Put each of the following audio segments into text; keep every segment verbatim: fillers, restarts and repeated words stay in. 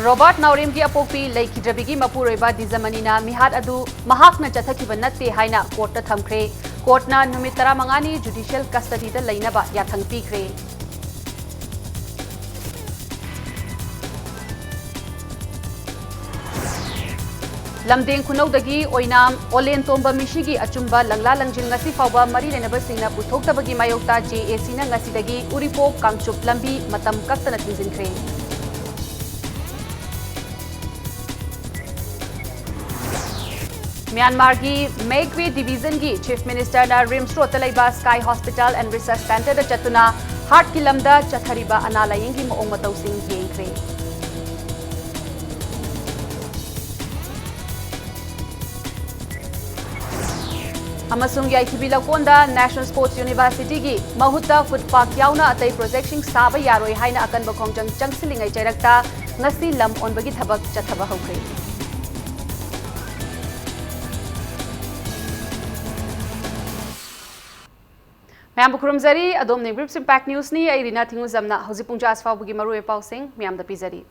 Robert ꯅꯥꯎꯔꯦꯝꯒꯤ ꯑꯄꯣꯛꯄꯤ ꯂꯩꯈꯤꯗ꯭ꯔꯕꯤꯒꯤ ꯃꯄꯨꯔꯣꯏꯕ ꯗꯤꯖꯃꯅꯤꯅ ꯃꯤꯍꯥꯠ ꯑꯗꯨ ꯃꯍꯥꯛꯅ ꯆꯠꯊꯈꯤꯕ ꯅꯠꯇꯦ ꯍꯥꯏꯅ ꯀꯣꯔꯠꯇ ꯊꯝꯈ꯭ꯔꯦ꯫ ꯀꯣꯔꯠꯅ ꯅꯨꯃꯤꯠ ꯇꯔꯥꯃꯉꯥꯅꯤ ꯖꯨꯗꯤꯁꯤꯌꯦꯜ ꯀꯁꯇꯗꯤꯗ ꯂꯩꯅꯕ ꯌꯥꯊꯪ ꯄꯤꯈ꯭ꯔꯦ꯫ ꯂꯝꯗꯦꯡ ꯈꯨꯅꯧꯗꯒꯤ ꯑꯣꯏꯅꯥꯝ ꯑꯣꯂꯦꯟ ꯇꯣꯝꯕ ꯃꯤꯁꯤꯒꯤ ꯑꯆꯨꯝꯕ ꯂꯪꯂꯥ ꯂꯪꯖꯤꯟ ꯉꯁꯤ ꯐꯥꯎꯕ ꯃꯔꯤ ꯂꯩꯅꯕꯁꯤꯡꯅ ꯄꯨꯊꯣꯛꯇꯕꯒꯤ ꯃꯥꯌꯣꯛꯇ ꯖꯦ ꯑꯦ ꯁꯤꯅ ꯉꯁꯤꯗꯒꯤ ꯎꯔꯤꯄꯣꯛ ꯀꯥꯡꯆꯨꯞ ꯂꯝꯕꯤ ꯃꯇꯝ ꯀꯛꯇꯅ ꯊꯤꯡꯖꯤꯟꯈ꯭ꯔꯦ꯫ ꯃ꯭ꯌꯥꯟꯃꯥꯔꯒꯤ ꯃꯦꯒ꯭ꯋꯦ ꯗꯤꯕꯤꯖꯟꯒꯤ ꯆꯤꯐ ꯃꯤꯅꯤꯁꯇꯔꯅ ꯔꯤꯝꯁ ꯔꯣꯗꯇ ꯂꯩꯕ Sky Hospital and Research Centreꯗ ꯆꯠꯇꯨꯅ ꯍꯥꯔꯠꯀꯤ ꯂꯝꯗ ꯆꯠꯊꯔꯤꯕ ꯑꯅꯥ ꯂꯥꯌꯦꯡꯒꯤ ꯃꯑꯣꯡ ꯃꯇꯧꯁꯤꯡ ꯌꯦꯡꯈ꯭ꯔꯦ꯫ ꯑꯃꯁꯨꯡ ꯌꯥꯏꯊꯤꯕꯤ ꯂꯧꯀꯣꯟꯗ National Sports Universityꯒꯤ ꯃꯍꯨꯠꯇ ꯐꯨꯗ ꯄꯥꯔꯛ ꯌꯥꯎꯅ ꯑꯇꯩ ꯄ꯭ꯔꯣꯖꯦꯛꯁꯤꯡ ꯁꯥꯕ ꯌꯥꯔꯣꯏ ꯍꯥꯏꯅ ꯑꯀꯟꯕ ꯈꯣꯡꯖꯪ ꯆꯪꯁꯤꯜꯂꯤꯉꯩ ꯆꯩꯔꯛꯇ ꯉꯁꯤ ꯂꯝ ꯑꯣꯟꯕꯒꯤ ꯊꯕꯛ ꯆꯠꯊꯕ ꯍꯧꯈ꯭ꯔꯦ꯫ ꯃꯌꯥꯝꯕꯨ ꯈꯨꯔꯨꯝꯖꯔꯤ꯫ ꯑꯗꯣꯝꯅ Grips Impact Newsꯅꯤ꯫ ꯑꯩ ꯔꯤꯅꯥ ꯊꯤꯡꯉꯨꯖꯝꯅ ꯍꯧꯖꯤꯛ ꯄꯨꯡ ꯖꯥ ꯑꯁꯤ ꯐꯥꯎꯕꯒꯤ ꯃꯔꯨꯑꯣꯏꯕ ꯄꯥꯎꯁꯤꯡ ꯃꯌꯥꯝꯗ ꯄꯤꯖꯔꯤ꯫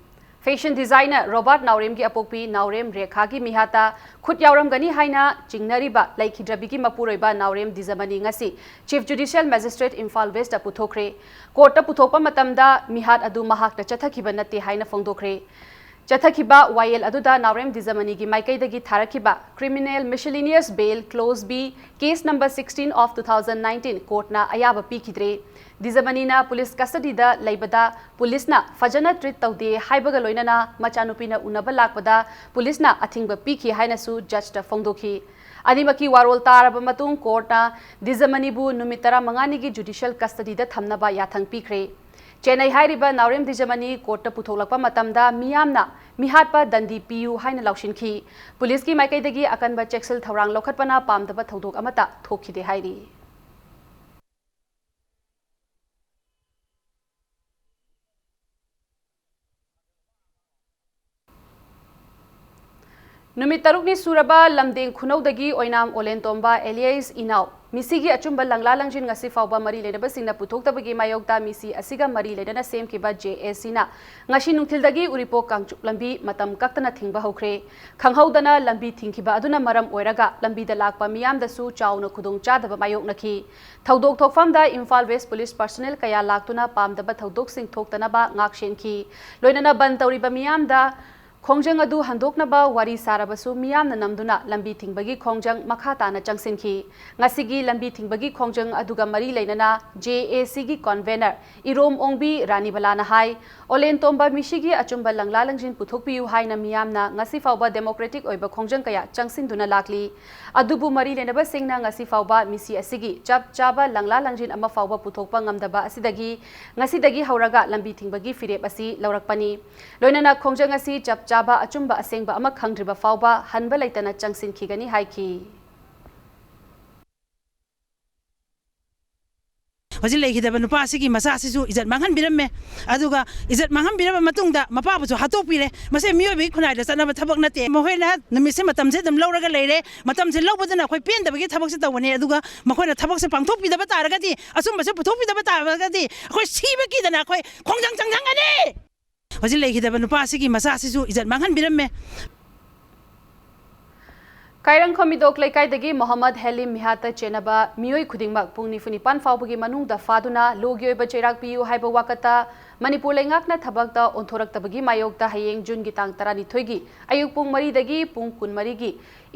Fashion designer ꯔꯣꯕꯥꯔꯠ ꯅꯥꯎꯔꯦꯝꯒꯤ ꯑꯄꯣꯛꯄꯤ ꯅꯥꯎꯔꯦꯝ ꯔꯦꯈꯥꯒꯤ ꯃꯤꯍꯥꯠꯇ ꯈꯨꯠ ꯌꯥꯎꯔꯝꯒꯅꯤ ꯍꯥꯏꯅ ꯆꯤꯡꯅꯔꯤꯕ ꯂꯩꯈꯤꯗ꯭ꯔꯕꯤꯒꯤ ꯃꯄꯨꯔꯣꯏꯕ ꯅꯥꯎꯔꯦꯝ ꯗꯤꯖꯃꯅꯤ ꯉꯁꯤ Chief Judicial Magistrate Imphal west ꯄꯨꯊꯣꯛꯈ꯭ꯔꯦ꯫ ꯀꯣꯔꯠꯇ ꯄꯨꯊꯣꯛꯄ ꯃꯇꯝꯗ ꯃꯤꯍꯥꯠ ꯑꯗꯨ ꯃꯍꯥꯛꯅ ꯆꯠꯊꯈꯤꯕ ꯅꯠꯇꯦ ꯍꯥꯏꯅ ꯐꯣꯡꯗꯣꯛꯈ꯭ꯔꯦ꯫ ꯆꯠꯊꯈꯤꯕ ꯋꯥꯌꯦꯜ ꯑꯗꯨꯗ ꯅꯥꯎꯔꯦꯝ ꯗꯤꯖꯃꯅꯤꯒꯤ ꯃꯥꯏꯀꯩꯗꯒꯤ ꯊꯥꯔꯛꯈꯤꯕ Criminal Miscellaneous Bail Clause B, Case number sixteen of two thousand nineteen ꯀꯣꯔꯠꯅ ꯑꯌꯥꯕ ꯄꯤꯈꯤꯗ꯭ꯔꯦ꯫ ꯗꯤꯖꯃꯅꯤꯅ ꯄꯨꯂꯤꯁ ꯀꯁꯇꯗꯤꯗ ꯂꯩꯕꯗ ꯄꯨꯂꯤꯁꯅ ꯐꯖꯅ ꯇ꯭ꯔꯤꯠ ꯇꯧꯗꯦ ꯍꯥꯏꯕꯒ ꯂꯣꯏꯅꯅ ꯃꯆꯥꯅꯨꯄꯤꯅ ꯎꯅꯕ ꯂꯥꯛꯄꯗ ꯄꯨꯂꯤꯁꯅ ꯑꯊꯤꯡꯕ ꯄꯤꯈꯤ ꯍꯥꯏꯅꯁꯨ ꯖꯖꯇ ꯐꯣꯡꯗꯣꯛꯈꯤ꯫ ꯑꯅꯤꯃꯛꯀꯤ ꯋꯥꯔꯣꯜ ꯇꯥꯔꯕ ꯃꯇꯨꯡ ꯀꯣꯔꯠꯅ ꯗꯤꯖꯃꯅꯤꯕꯨ ꯅꯨꯃꯤꯠ ꯇꯔꯥꯃꯉꯥꯅꯤꯒꯤ ꯖꯨꯗꯤꯁꯤꯌꯦꯜ ꯀꯁꯇꯗꯤꯗ ꯊꯝꯅꯕ ꯌꯥꯊꯪ ꯄꯤꯈ꯭ꯔꯦ꯫ ꯆꯦꯟꯅꯩ ꯍꯥꯏꯔꯤꯕ ꯅꯥꯎꯔꯦꯝ ꯗꯤꯖꯃꯅꯤ ꯀꯣꯔꯠꯇ ꯄꯨꯊꯣꯛꯂꯛꯄ ꯃꯇꯝꯗ ꯃꯤꯌꯥꯝꯅ ꯃꯤꯍꯥꯠꯄ ꯗꯟꯗꯤ ꯄꯤꯌꯨ ꯍꯥꯏꯅ ꯂꯥꯎꯁꯤꯟꯈꯤ꯫ ꯄꯨꯂꯤꯁꯀꯤ ꯃꯥꯏꯀꯩꯗꯒꯤ ꯑꯀꯟꯕ ꯆꯦꯛꯁꯤꯜ ꯊꯧꯔꯥꯡ ꯂꯧꯈꯠꯄꯅ ꯄꯥꯝꯗꯕ ꯊꯧꯗꯣꯛ ꯑꯃꯠꯇ ꯊꯣꯛꯈꯤꯗꯦ ꯍꯥꯏꯔꯤ꯫ ꯅꯨꯃꯤꯠ ꯇꯔꯨꯛꯅꯤ ꯁꯨꯔꯕ ꯂꯝꯗꯦꯡ ꯈꯨꯅꯧꯗꯒꯤ ꯑꯣꯏꯅꯥꯝ ꯑꯣꯂꯦꯟꯇꯣꯝꯕ alias ꯏꯅꯥꯎ ꯃꯤꯁꯤꯒꯤ ꯑꯆꯨꯝꯕ ꯂꯪꯂꯥ ꯂꯪꯖꯤꯟ ꯉꯁꯤ ꯐꯥꯎꯕ ꯃꯔꯤ ꯂꯩꯅꯕꯁꯤꯡꯅ ꯄꯨꯊꯣꯛꯇꯕꯒꯤ ꯃꯥꯌꯣꯛꯇ ꯃꯤꯁꯤ ꯑꯁꯤꯒ ꯃꯔꯤ ꯂꯩꯅꯅ ꯁꯦꯝꯈꯤꯕ JACꯅ ꯉꯁꯤ ꯅꯨꯡꯊꯤꯜꯗꯒꯤ ꯎꯔꯤꯄꯣꯛ ꯀꯥꯡꯆꯨꯞ ꯂꯝꯕꯤ ꯃꯇꯝ ꯀꯛꯇꯅ ꯊꯤꯡꯕ ꯍꯧꯈ꯭ꯔꯦ꯫ ꯈꯪꯍꯧꯗꯅ ꯂꯝꯕꯤ ꯊꯤꯡꯈꯤꯕ ꯑꯗꯨꯅ ꯃꯔꯝ ꯑꯣꯏꯔꯒ ꯂꯝꯕꯤꯗ ꯂꯥꯛꯄ ꯃꯤꯌꯥꯝꯗꯁꯨ ꯆꯥꯎꯅ ꯈꯨꯗꯣꯡꯆꯥꯗꯕ ꯃꯥꯌꯣꯛꯅꯈꯤ꯫ ꯊꯧꯗꯣꯛ ꯊꯣꯛꯐꯝꯗ ꯏꯝꯐꯥꯜ West Police personnel ꯀꯌꯥ ꯂꯥꯛꯇꯨꯅ ꯄꯥꯝꯗꯕ ꯊꯧꯗꯣꯛꯁꯤꯡ ꯊꯣꯛꯇꯅꯕ ꯉꯥꯛꯁꯦꯟꯈꯤ꯫ ꯂꯣꯏꯅꯅ ꯕꯟ ꯇꯧꯔꯤꯕ ꯃꯤꯌꯥꯝꯗ ꯈꯣꯡꯖꯪ ꯑꯗꯨ ꯍꯟꯗꯣꯛꯅꯕ ꯋꯥꯔꯤ ꯁꯥꯔꯕꯁꯨ ꯃꯤꯌꯥꯝꯅ ꯅꯝꯗꯨꯅ ꯂꯝꯕꯤ ꯊꯤꯡꯕꯒꯤ ꯈꯣꯡꯖꯪ ꯃꯈꯥ ꯇꯥꯅ ꯆꯪꯁꯤꯟꯈꯤ꯫ ꯉꯁꯤꯒꯤ ꯂꯝꯕꯤ ꯊꯤꯡꯕꯒꯤ ꯈꯣꯡꯖꯪ ꯑꯗꯨꯒ ꯃꯔꯤ ꯂꯩꯅꯅ JACꯒꯤ convener ꯏꯔꯣꯝ ꯑꯣꯡꯕꯤ ꯔꯥꯅꯤꯕꯂꯥꯅ ꯍꯥꯏ, ꯑꯣꯂꯦꯟꯇꯣꯝꯕ ꯃꯤꯁꯤꯒꯤ ꯑꯆꯨꯝꯕ ꯂꯪꯂꯥ ꯂꯪꯖꯤꯟ ꯄꯨꯊꯣꯛꯄꯤꯌꯨ ꯍꯥꯏꯅ ꯃꯤꯌꯥꯝꯅ ꯉꯁꯤ ꯐꯥꯎꯕ democratic ꯑꯣꯏꯕ ꯈꯣꯡꯖꯪ ꯀꯌꯥ ꯆꯪꯁꯤꯟꯗꯨꯅ ꯂꯥꯛꯂꯤ꯫ ꯑꯗꯨꯕꯨ ꯃꯔꯤ ꯂꯩꯅꯕꯁꯤꯡꯅ ꯉꯁꯤ ꯐꯥꯎꯕ ꯃꯤꯁꯤ ꯑꯁꯤꯒꯤ ꯆꯞ ꯆꯥꯕ ꯂꯪꯂꯥ ꯂꯪꯖꯤꯟ ꯑꯃ ꯐꯥꯎꯕ ꯄꯨꯊꯣꯛꯄ ꯉꯝꯗꯕ ꯑꯁꯤꯗꯒꯤ ꯉꯁꯤꯗꯒꯤ ꯍꯧꯔꯒ ꯂꯝꯕꯤ ꯊꯤꯡꯕꯒꯤ ꯐꯤꯔꯦꯞ ꯑꯁꯤ ꯂꯧꯔꯛꯄꯅꯤ꯫ ꯂꯣꯏꯅꯅ ꯈꯣꯡꯖꯪ ꯑꯁꯤ ꯆꯞ ꯆꯥꯕ ꯑꯆꯨꯝꯕ ꯑꯁꯦꯡꯕ ꯑꯃ ꯈꯪꯗ꯭ꯔꯤꯕ ꯐꯥꯎꯕ ꯍꯟꯕ ꯂꯩꯇꯅ ꯆꯪꯁꯤꯟꯈꯤꯒꯅꯤ ꯍꯥꯏꯈꯤ꯫ ꯍꯧꯖꯤꯛ ꯂꯩꯈꯤꯗꯕ ꯅꯨꯄꯥ ꯑꯁꯤꯒꯤ ꯃꯆꯥꯁꯤꯁꯨ ꯏꯖꯠ ꯃꯥꯡꯍꯟꯕꯤꯔꯝꯃꯦ꯫ ꯑꯗꯨꯒ ꯏꯖꯠ ꯃꯥꯡꯍꯟꯕꯤꯔꯕ ꯃꯇꯨꯡꯗ ꯃꯄꯥꯕꯨꯁꯨ ꯍꯥꯠꯇꯣꯛꯄꯤꯔꯦ꯫ ꯃꯁꯤ ꯃꯤꯑꯣꯏꯕꯒꯤ ꯈꯨꯟꯅꯥꯏꯗ ꯆꯠꯅꯕ ꯊꯕꯛ ꯅꯠꯇꯦ꯫ ꯃꯈꯣꯏꯅ ꯅꯨꯃꯤꯠꯁꯦ ꯃꯇꯝꯁꯦ ꯑꯗꯨꯝ ꯂꯧꯔꯒ ꯂꯩꯔꯦ꯫ ꯃꯇꯝꯁꯦ ꯂꯧꯕꯗꯨꯅ ꯑꯩꯈꯣꯏ ꯄꯦꯟꯗꯕꯒꯤ ꯊꯕꯛꯁꯦ ꯇꯧꯕꯅꯦ꯫ ꯑꯗꯨꯒ ꯃꯈꯣꯏꯅ ꯊꯕꯛꯁꯦ ꯄꯥꯡꯊꯣꯛꯄꯤꯗꯕ ꯇꯥꯔꯒꯗꯤ, ꯑꯆꯨꯝꯕꯁꯦ ꯄꯨꯊꯣꯛꯄꯤꯗꯕ ꯇꯥꯔꯒꯗꯤ ꯑꯩꯈꯣꯏ ꯁꯤꯕ ꯀꯤꯗꯅ ꯑꯩꯈꯣꯏ ꯈꯣꯡꯖꯪ ꯆꯪꯖꯪꯒꯅꯤ꯫ ꯍꯧꯖꯤꯛ ꯂꯩꯈꯤꯗꯕ ꯅꯨꯄꯥ ꯑꯁꯤꯒꯤ ꯃꯆꯥ ꯑꯁꯤꯁꯨ ꯏꯖꯠ ꯃꯥꯡꯍꯟꯕꯤꯔꯝꯃꯦ꯫ ꯀꯥꯏꯔꯪ ꯈꯣꯝꯃꯤꯗꯣꯛ ꯂꯩꯀꯥꯏꯗꯒꯤ ꯃꯣꯍꯝꯃꯗ ꯍꯦꯂꯤꯝ ꯃꯤꯍꯥꯠꯇ ꯆꯦꯟꯅꯕ ꯃꯤꯑꯣꯏ ꯈꯨꯗꯤꯡꯃꯛ ꯄꯨꯡ ꯅꯤꯐꯨ ꯅꯤꯄꯥꯟ ꯐꯥꯎꯕꯒꯤ ꯃꯅꯨꯡꯗ ꯐꯥꯗꯨꯅ ꯂꯣꯒꯤ ꯑꯣꯏꯕ ꯆꯩꯔꯥꯛ ꯄꯤꯌꯨ ꯍꯥꯏꯕ ꯋꯥꯀꯠꯇ ꯃꯅꯤꯄꯨꯔ ꯂꯩꯉꯥꯛꯅ ꯊꯕꯛꯇ ꯑꯣꯟꯊꯣꯔꯛꯇꯕꯒꯤ ꯃꯥꯌꯣꯛꯇ ꯍꯌꯦꯡ ꯖꯨꯟꯒꯤ ꯇꯥꯡ ꯇꯔꯥꯅꯤꯊꯣꯏꯒꯤ ꯑꯌꯨꯛ ꯄꯨꯡ ꯃꯔꯤꯗꯒꯤ ꯄꯨꯡ ꯀꯨꯟꯃꯔꯤꯒꯤ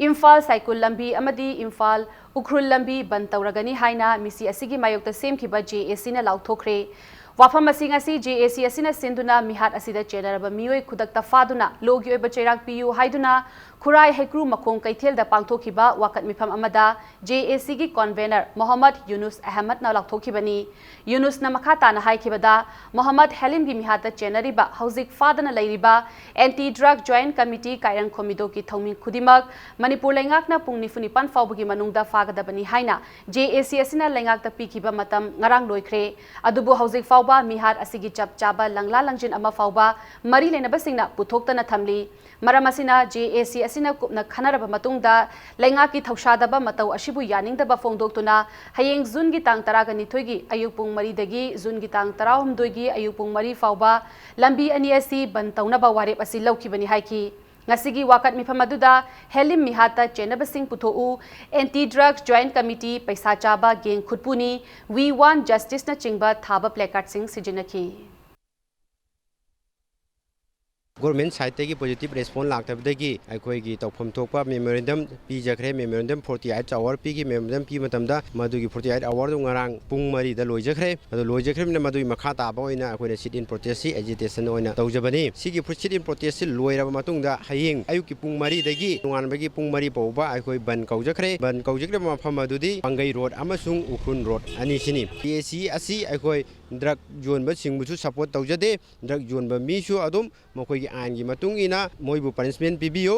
ꯏꯝꯐꯥꯜ ꯁꯥꯏꯀꯨꯜ ꯂꯝꯕꯤ ꯑꯃꯗꯤ ꯏꯝꯐꯥꯜ ꯎꯈ꯭ꯔꯨꯜ ꯂꯝꯕꯤ ꯕꯟ ꯇꯧꯔꯒꯅꯤ ꯍꯥꯏꯅ ꯃꯤꯁꯤ ꯑꯁꯤꯒꯤ ꯃꯥꯌꯣꯛꯇ ꯁꯦꯝꯈꯤꯕ JACꯅ ꯂꯥꯎꯊꯣꯛꯈ꯭ꯔꯦ꯫ ꯋꯥꯐꯝ ꯑꯁꯤ ꯉꯁꯤ JAC ꯑꯁꯤꯅ ꯁꯤꯟꯗꯨꯅ ꯃꯤꯍꯥꯠ ꯑꯁꯤꯗ ꯆꯦꯟꯅꯔꯕ ꯃꯤꯑꯣꯏ ꯈꯨꯗꯛꯇ ꯐꯥꯗꯨꯅ ꯂꯣꯒꯤ ꯑꯣꯏꯕ ꯆꯩꯔꯥꯛ ꯄꯤꯌꯨ ꯍꯥꯏꯗꯨꯅ ꯈꯨꯔꯥꯏ ꯍꯩꯀ꯭ꯔꯨ ꯃꯈꯣꯡ ꯀꯩꯊꯦꯜꯗ ꯄꯥꯡꯊꯣꯛꯈꯤꯕ ꯋꯥꯀꯠ ꯃꯤꯐꯝ ꯑꯃꯗ JACꯒꯤ convener ꯃꯣꯍꯝꯃꯗ ꯌꯨꯅꯨꯁ ꯑꯍꯃꯗꯅ ꯂꯥꯎꯊꯣꯛꯈꯤꯕꯅꯤ꯫ ꯌꯨꯅꯨꯁꯅ ꯃꯈꯥ ꯇꯥꯅ ꯍꯥꯏꯈꯤꯕꯗ, ꯃꯣꯍꯝꯃꯗ ꯍꯦꯂꯤꯝꯒꯤ ꯃꯤꯍꯥꯠꯇ ꯆꯦꯟꯅꯔꯤꯕ, ꯍꯧꯖꯤꯛ ꯐꯥꯗꯅ ꯂꯩꯔꯤꯕ Anti Drug Joint Committee ꯀꯥꯏꯔꯪ ꯈꯣꯝꯃꯤꯗꯣꯛꯀꯤ ꯊꯧꯃꯤ ꯈꯨꯗꯤꯡꯃꯛ ꯃꯅꯤꯄꯨꯔ ꯂꯩꯉꯥꯛꯅ ꯄꯨꯡ ꯅꯤꯐꯨ ꯅꯤꯄꯥꯟ ꯐꯥꯎꯕꯒꯤ ꯃꯅꯨꯡꯗ ꯐꯥꯒꯗꯕꯅꯤ ꯍꯥꯏꯅ JAC ꯑꯁꯤꯅ ꯂꯩꯉꯥꯛꯇ ꯄꯤꯈꯤꯕ ꯃꯇꯝ ꯉꯔꯥꯡ ꯂꯣꯏꯈ꯭ꯔꯦ꯫ ꯑꯗꯨꯕꯨ ꯍꯧꯖꯤꯛ ꯐꯥꯎꯕ ꯅꯨꯄꯥ ꯃꯤꯍꯥꯠ ꯑꯁꯤꯒꯤ ꯆꯞ ꯆꯥꯕ ꯂꯪꯂꯥ ꯂꯪꯖꯤꯟ ꯑꯃ ꯐꯥꯎꯕ ꯃꯔꯤ ꯂꯩꯅꯕꯁꯤꯡꯅ ꯄꯨꯊꯣꯛꯇꯅ ꯊꯝꯂꯤ꯫ ꯃꯔꯝ ꯑꯁꯤꯅ J A C ꯑꯁꯤꯅ ꯀꯨꯞꯅ ꯈꯟꯅꯔꯕ ꯃꯇꯨꯡꯗ ꯂꯩꯉꯥꯛꯀꯤ ꯊꯧꯁꯥꯗꯕ ꯃꯇꯧ ꯑꯁꯤꯕꯨ ꯌꯥꯅꯤꯡꯗꯕ ꯐꯣꯡꯗꯣꯛꯇꯨꯅ ꯍꯌꯦꯡ ꯖꯨꯟꯒꯤ ꯇꯥꯡ ꯇꯔꯥꯒ ꯅꯤꯊꯣꯏꯒꯤ ꯑꯌꯨꯛ ꯄꯨꯡ ꯃꯔꯤꯗꯒꯤ ꯖꯨꯟꯒꯤ ꯇꯥꯡ ꯇꯔꯥꯍꯨꯝꯗꯣꯏꯒꯤ ꯑꯌꯨꯛ ꯄꯨꯡ ꯃꯔꯤ ꯐꯥꯎꯕ ꯂꯝꯕꯤ ꯑꯅꯤ ꯑꯁꯤ ꯕꯟ ꯇꯧꯅꯕ ꯋꯥꯔꯦꯞ ꯑꯁꯤ ꯂꯧꯈꯤꯕꯅꯤ ꯍꯥꯏꯈꯤ꯫ ꯉꯁꯤꯒꯤ ꯋꯥꯀꯠ ꯃꯤꯐꯝ ꯑꯗꯨꯗ ꯍꯦꯂꯤꯝ ꯃꯤꯍꯥꯠꯇ ꯆꯦꯟꯅꯕꯁꯤꯡ ꯄꯨꯊꯣꯛꯎ, Anti Drug Joint Committee, ꯄꯩꯁꯥ ꯆꯥꯕ ꯒꯦꯡ ꯈꯨꯠꯄꯨꯅꯤ, We Want Justice ꯅꯆꯤꯡꯕ ꯊꯥꯕ placard ꯁꯤꯡ ꯁꯤꯖꯤꯟꯅꯈꯤ꯫ Government side ꯇꯒꯤ positive response ꯂꯥꯛꯇꯕꯗꯒꯤ ꯑꯩꯈꯣꯏꯒꯤ ꯇꯧꯐꯝ ꯊꯣꯛꯄ memorandum ꯄꯤꯖꯈ꯭ꯔꯦ꯫ Memorandum forty eight hour ꯄꯤꯈꯤ꯫ Memorandum ꯄꯤꯕ ꯃꯇꯝꯗ ꯃꯗꯨꯒꯤ forty eight hour ꯗꯨ ꯉꯔꯥꯡ ꯄꯨꯡ ꯃꯔꯤꯗ ꯂꯣꯏꯖꯈ꯭ꯔꯦ꯫ ꯑꯗꯨ ꯂꯣꯏꯖꯈ꯭ꯔꯕꯅꯤꯅ ꯃꯗꯨꯒꯤ ꯃꯈꯥ ꯇꯥꯕ ꯑꯣꯏꯅ ꯑꯩꯈꯣꯏꯅ sit in protest ꯁꯤ agitation ꯑꯣꯏꯅ ꯇꯧꯖꯕꯅꯤ꯫ ꯁꯤꯒꯤ sit in protest ꯁꯤ ꯂꯣꯏꯔꯕ ꯃꯇꯨꯡꯗ ꯍꯌꯦꯡ ꯑꯌꯨꯛꯀꯤ ꯄꯨꯡ ꯃꯔꯤꯗꯒꯤ ꯅꯣꯡꯉꯥꯟꯕꯒꯤ ꯄꯨꯡ ꯃꯔꯤ ꯐꯥꯎꯕ ꯑꯩꯈꯣꯏ ꯕꯟ ꯀꯧꯖꯈ꯭ꯔꯦ꯫ ꯕꯟ ꯀꯧꯖꯈ꯭ꯔꯤꯕ ꯃꯐꯝ ꯑꯗꯨꯗꯤ ꯄꯥꯡꯒꯩ road ꯑꯃꯁꯨꯡ Ukhrul road ꯑꯅꯤꯁꯤꯅꯤ꯫ J A C ꯑꯁꯤ ꯑꯩꯈꯣꯏ drug ꯌꯣꯟꯕꯁꯤꯡꯕꯨꯁꯨ support ꯇꯧꯖꯗꯦ꯫ Drug ꯌꯣꯟꯕ ꯃꯤꯁꯨ ꯑꯗꯨꯝ ꯃꯈꯣꯏꯒꯤ ꯑꯥꯏꯟꯒꯤ ꯃꯇꯨꯡ ꯏꯟꯅ ꯃꯣꯏꯕꯨ punishment ꯄꯤꯕꯤꯌꯨ꯫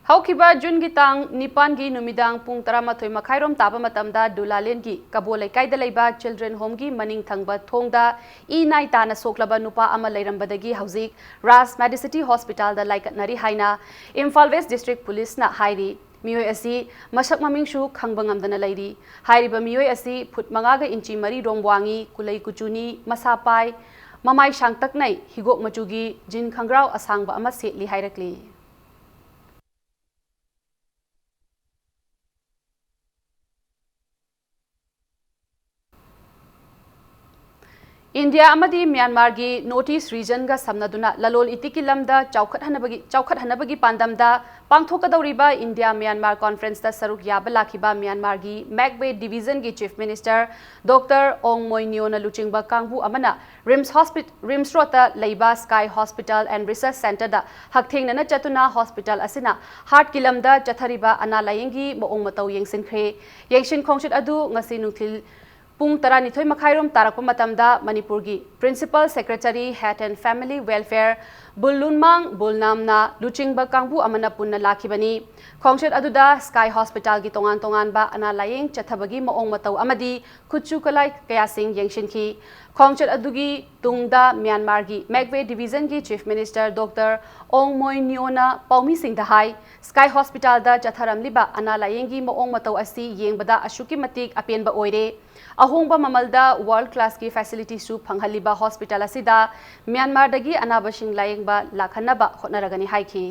ꯍꯧꯈꯤꯕ ꯖꯨꯟꯒꯤ ꯇꯥꯡ ꯅꯤꯄꯥꯟꯒꯤ ꯅꯨꯃꯤꯗꯥꯡ ꯄꯨꯡ ꯇꯔꯥꯃꯥꯊꯣꯏ ꯃꯈꯥꯏꯔꯣꯝ ꯇꯥꯕ ꯃꯇꯝꯗ ꯗꯨꯂꯥꯂꯦꯟꯒꯤ ꯀꯕꯣ ꯂꯩꯀꯥꯏꯗ ꯂꯩꯕ Children Home ꯒꯤ ꯃꯅꯤꯡ ꯊꯪꯕ ꯊꯣꯡꯗ ꯏ ꯅꯥꯏ ꯇꯥꯅ ꯁꯣꯛꯂꯕ ꯅꯨꯄꯥ ꯑꯃ ꯂꯩꯔꯝꯕꯗꯒꯤ ꯍꯧꯖꯤꯛ Raj Medicity Hospital ꯗ ꯂꯥꯏꯀꯠꯅꯔꯤ ꯍꯥꯏꯅ Imphal West District Police ꯅ ꯍꯥꯏꯔꯤ꯫ ꯃꯤꯑꯣꯏ ꯑꯁꯤ ꯃꯁꯛ ꯃꯃꯤꯡꯁꯨ ꯈꯪꯕ ꯉꯝꯗꯅ ꯂꯩꯔꯤ꯫ ꯍꯥꯏꯔꯤꯕ ꯃꯤꯑꯣꯏ ꯑꯁꯤ ꯐꯨꯠ ꯃꯉꯥꯒ ꯏꯟꯆꯤ ꯃꯔꯤ ꯔꯣꯝ ꯋꯥꯡꯏ, ꯀꯨꯂꯩ ꯀꯨꯆꯨꯅꯤ, ꯃꯁꯥ ꯄꯥꯏ, ꯃꯃꯥꯏ ꯁꯥꯡꯇꯛꯅꯩ, ꯍꯤꯒꯣꯛ ꯃꯆꯨꯒꯤ jean ꯈꯪꯒ꯭ꯔꯥꯎ ꯑꯁꯥꯡꯕ ꯑꯃ ꯁꯦꯠꯂꯤ ꯍꯥꯏꯔꯛꯂꯤ꯫ ꯏꯟꯗꯤꯌꯥ ꯑꯃꯗꯤ ꯃ꯭ꯌꯥꯟꯃꯥꯔꯒꯤ North East Region ꯒ ꯁꯝꯅꯗꯨꯅ ꯂꯂꯣꯟ ꯏꯇꯤꯛꯀꯤ ꯂꯝꯗ ꯆꯥꯎꯈꯠꯍꯟꯅꯕꯒꯤ, ꯆꯥꯎꯈꯠꯍꯟꯅꯕꯒꯤ ꯄꯥꯟꯗꯝꯗ ꯄꯥꯡꯊꯣꯛꯀꯗꯧꯔꯤꯕ India Myanmar Conference ꯇ ꯁꯔꯨꯛ ꯌꯥꯕ ꯂꯥꯛꯈꯤꯕ ꯃ꯭ꯌꯥꯟꯃꯥꯔꯒꯤ Magway Division ꯒꯤ Chief Minister Doctor Aung Mo Nyo ꯅ ꯂꯨꯆꯤꯡꯕ ꯀꯥꯡꯕꯨ ꯑꯃꯅ RIMS Hospi-, RIMS Road ꯇ ꯂꯩꯕ Sky Hospital and Research Center ꯗ ꯍꯛꯊꯦꯡꯅꯅ ꯆꯠꯇꯨꯅ hospital ꯑꯁꯤꯅ heart ꯀꯤ ꯂꯝꯗ ꯆꯠꯊꯔꯤꯕ ꯑꯅꯥ ꯂꯥꯌꯦꯡꯒꯤ ꯃꯑꯣꯡ ꯃꯇꯧ ꯌꯦꯡꯁꯤꯟꯈ꯭ꯔꯦ꯫ ꯌꯦꯡꯁꯤꯟ ꯈꯣꯡꯆꯠ ꯑꯗꯨ ꯉꯁꯤ ꯅꯨꯡꯊꯤꯜ ꯄꯨꯡ ꯇꯔꯥꯅꯤꯊꯣꯏ ꯃꯈꯥꯏꯔꯣꯝ ꯇꯥꯔꯛꯄ ꯃꯇꯝꯗ ꯃꯅꯤꯄꯨꯔꯒꯤ Principal Secretary, Health and Family Welfare, ꯕꯨꯜ ꯂꯨꯟꯃꯥꯡ ꯕꯨꯜ ꯅꯥꯝꯅ ꯂꯨꯆꯤꯡꯕ ꯀꯥꯡꯕꯨ ꯑꯃꯅ ꯄꯨꯟꯅ ꯂꯥꯛꯈꯤꯕꯅꯤ꯫ ꯈꯣꯡꯆꯠ ꯑꯗꯨꯗ ꯁ꯭ꯀꯥꯏ ꯍꯣꯁꯄꯤꯇꯥꯜꯒꯤ ꯇꯣꯉꯥꯟ ꯇꯣꯉꯥꯟꯕ ꯑꯅꯥ ꯂꯥꯌꯦꯡ ꯆꯠꯊꯕꯒꯤ ꯃꯑꯣꯡ ꯃꯇꯧ ꯑꯃꯗꯤ ꯈꯨꯠꯁꯨ ꯈꯨꯠꯂꯥꯏ ꯀꯌꯥꯁꯤꯡ ꯌꯦꯡꯁꯤꯟꯈꯤ꯫ ꯈꯣꯡꯆꯠ ꯑꯗꯨꯒꯤ ꯇꯨꯡꯗ ꯃ꯭ꯌꯥꯟꯃꯥꯔꯒꯤ ꯃꯦꯛꯋꯦ ꯗꯤꯚꯤꯖꯟꯒꯤ Chief Minister Doctor ꯑꯣꯡ ꯃꯣꯏ ꯅꯤꯌꯣꯅ ꯄꯥꯎꯃꯤꯁꯤꯡꯗ ꯍꯥꯏ, ꯁ꯭ꯀꯥꯏ ꯍꯣꯁꯄꯤꯇꯥꯜꯗ ꯆꯠꯊꯔꯝꯂꯤꯕ ꯑꯅꯥ ꯂꯥꯌꯦꯡꯒꯤ ꯃꯑꯣꯡ ꯃꯇꯧ ꯑꯁꯤ ꯌꯦꯡꯕꯗ ꯑꯁꯨꯛꯀꯤ ꯃꯇꯤꯛ ꯑꯄꯦꯟꯕ ꯑꯣꯏꯔꯦ꯫ ꯑꯍꯣꯡꯕ ꯃꯃꯜꯗ world class ꯀꯤ facility ꯁꯨ ꯐꯪꯍꯜꯂꯤꯕ ꯍꯣꯁꯄꯤꯇꯥꯜ ꯑꯁꯤꯗ ꯃ꯭ꯌꯥꯟꯃꯥꯔꯗꯒꯤ ꯑꯅꯥꯕꯁꯤꯡ ꯂꯥꯌꯦꯡꯕ ꯂꯥꯛꯍꯟꯅꯕ ꯍꯣꯠꯅꯔꯒꯅꯤ ꯍꯥꯏꯈꯤ꯫